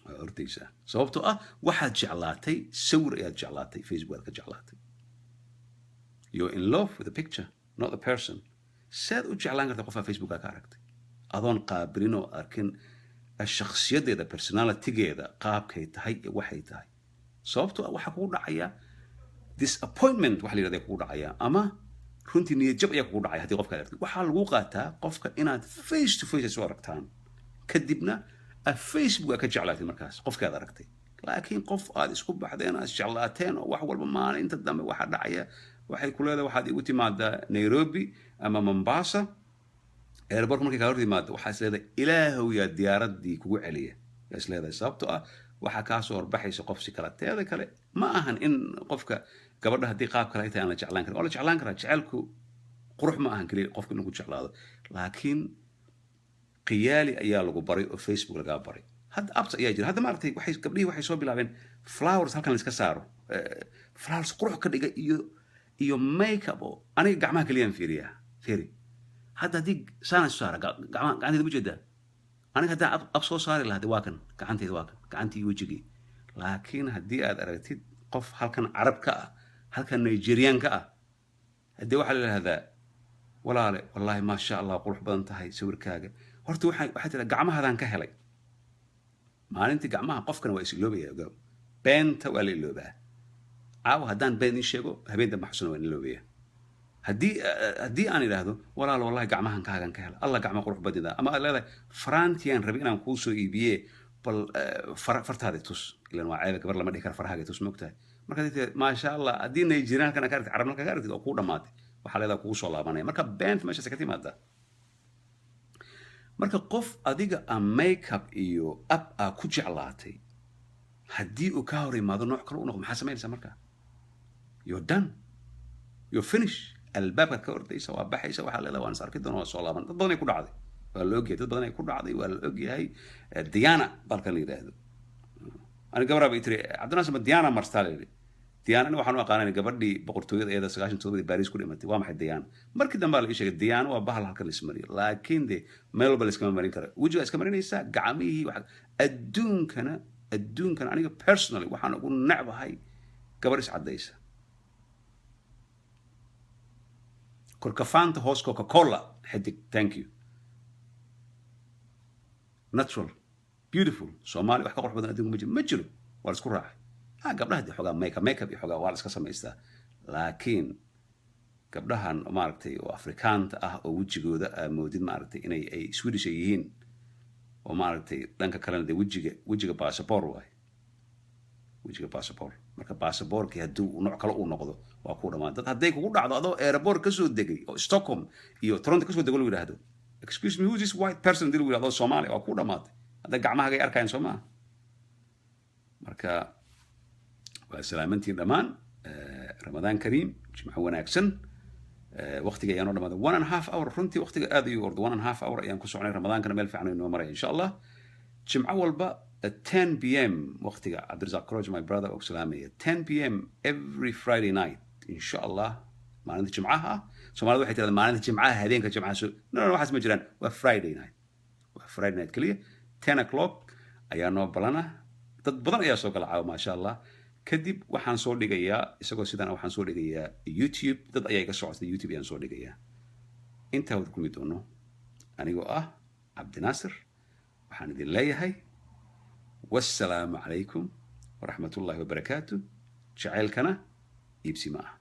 waa ordaysaa, sababtoo ah waxaad jeclaatay sawir ayaad jeclaatay, Facebook aad ka jeclaatay. You're in love with the picture, not the person. Sead u jeclaan karta qofaa Facebooka ka aragtay, adoon qaabilin oo arkin shakhsiyaddeeda, personalitygeeda, qaabkay tahay iyo waxay tahay? Sababtoo ah waxaa kugu dhacaya disappointment waxa la yidhahda kugu dhacaya, ama runtii niyad jab ayaa kugu dhacaya haddii qofka aragtid. Waxaa lagu qaataa qofka inaad face to face isu aragtaan, kadibna aad Facebook aad ka jeclaatid markaas qofka aad aragtay. Laakiin qof aad isku baxdeen, aad isjeclaateen oo wax walba, maalinta dambe waxaa dhacaya, waxay ku leedahay, "Waxaad igu timaadaa Nairobi ama Mombasa airportka." Markay kaa hor timaado, waxaa is leedahay, "Ilaahow, yaa diyaaraddii kugu celiya," yaa is leedahay, sababtoo ah waxaa kaa soo horbaxaysa qof si kale. Teeda kale, ma ahan in qofka gabadha haddii qaab kale ay tahay aan la jeclaan karin. Waa la jeclaan karaa. Jecelku qurux ma ahan keliya qofka inuu ku jeclaado, laakiin qiyaali ayaa lagu baray oo Facebook lagaa baray. Hadda apps ayaa jira. Hadda maaragtay, waxay gabdhihii waxay soo bilaabeen flowers halkan la iska saaro, flowers qurux ka dhiga iyo makeup, oo aniga gacmaha keliyaan fiiriyaa. Fiiri hadda, haddii saana isu saara gacmaha, gacantayda ma jeedaa? Aniga haddaan app soo saari lahaa, de waa kan gacantayda, waa kan gacantii iyo wejigii. Laakiin haddii aad aragtid qof halkan Carab ka ah, halkan Nigerian ka ah, haddii waxaa la yidhahdaa, "Walaale, wallaahi maasha Allah, qurux badan tahay sawirkaaga." Horta waxaa tiraa, "Gacmahadaan ka helay." Maalintii gacmaha qofkana waa is iloobaya. Ogow, beenta waa la iloobaa. Caawa haddaan been idiin sheego, habeen dambe xusuna waan iloobaya. Haddii aan idhaahdo, "Walaal, wallahi gacmahan kaagan ka hela, Allah, gacma qurux badida," ama aad leedahay, "Faraantiyaan rabay inaan kuu soo iibiye, bal fartaada tus," ilan waa ceeba, gabar lama dhihi kara farahaaga tus, maogtahay? Markaad tihi maasha Allah, haddii Nigerian halkan ka aragtid, Carabna halkan ka aragtid, oo kuu dhamaatay, waxaa leedahay kugu soo laabanaya. Marka beenta meeshaas ka timaadaa. Marka qof adiga a makeup iyo app aa ku jeclaatay, haddii uu kaa hor imaado nooc kale u noqdo, maxaa samaynaysaa marka? You're done, you're finish. Albaabkaad ka ordaysa, waa baxaysa, waxaa leedahay, "Waan is arki doona, waa soo laaban." Dad badan ay ku dhacday waa la ogyahay, dad badan ay ku dhacday waa la ogyahay. Diana balkan la yidhaahdo, ani gabaraa bay tiri, "Cabdinaasir, ma Diana marstaa?" La yidhi Diana, ani waxaan u aqaanay gabadhii boqortooyada iyada 97dii Paris ku dhimatay. Waa maxay Diana? Markii dambe la ii sheegay Diana waa bahal halkan la ismariyo, laakiin de meel walba la iskama marin karo. Wejigaa iska marinaysaa, gacmihii adduunkana aniga personally waxaan ugu necbahay gabar iscaddaysa, korkafaanta hoos Coca Cola xidig. Thank you. Natural beautiful Soomaali wax ka qurux badan adduunka ma jiro, ma jiro, waa la isku raacay. Ha, gabdhaha dee xogaa makeup iyo xogaa waa la iska samaystaa, laakiin gabdhahan maaragtay oo Afrikaanta ah oo wejigooda aa moodid maaragtay inay ay Swedish ay yihiin, oo maaragtay dhanka kalena dee wejiga passport waaye, wejiga passport. Marka passportkii haddii uu nooc kale uu noqdo, waa ku dhamaan. Dad hadday kugu dhacdo adoo airport kasoo degay oo Stockholm iyo Toronto kasoo dego, lagu yidhaahdo, "Excuse me, who is this white person?" hadii lagu yidhahdo Soomaali, waa ku dhamaatay. Hadda gacmahagay arkayan, soo maaha? Marka waa salaamantiin dhammaan. Ramadaan kariim, jimco wanaagsan. Waqtiga ayaan oo dhamaaday, 1.5 hour. Runtii waqtiga aad ayuu ordo. 1.5 hour ayaan ku soconay. Ramadaankana meel fiican inoo maraya, insha Allah. Jimco walba at 10 p.m. waqtiga, Cabdirasaaq Croj, my brother, oo salaamaya, 10 p.m. every Friday night, insha Allah. Maalinta jimcaha ah, Soomaalida waxay tirahdaan maalinta jimcaha, habeenka jimcaha. So no, waxaas ma jiraan. Waa Friday night, waa Friday night keliya, 10 o'clock ayaa noo balana. Dad badan ayaa soo gala caawa, maasha Allah. Kadib waxaan soo dhigayaa isagoo sidan, waxaan soo dhigayaa YouTube. Dad ayaa iga socotay, YouTube ayaan soo dhigayaa. Intaa wada kulmi doono, anigoo ah Cabdinaasir, waxaan idin leeyahay wassalaamu calaykum waraxmatullahi wabarakaatu. Jacaylkana iibsi ma ah.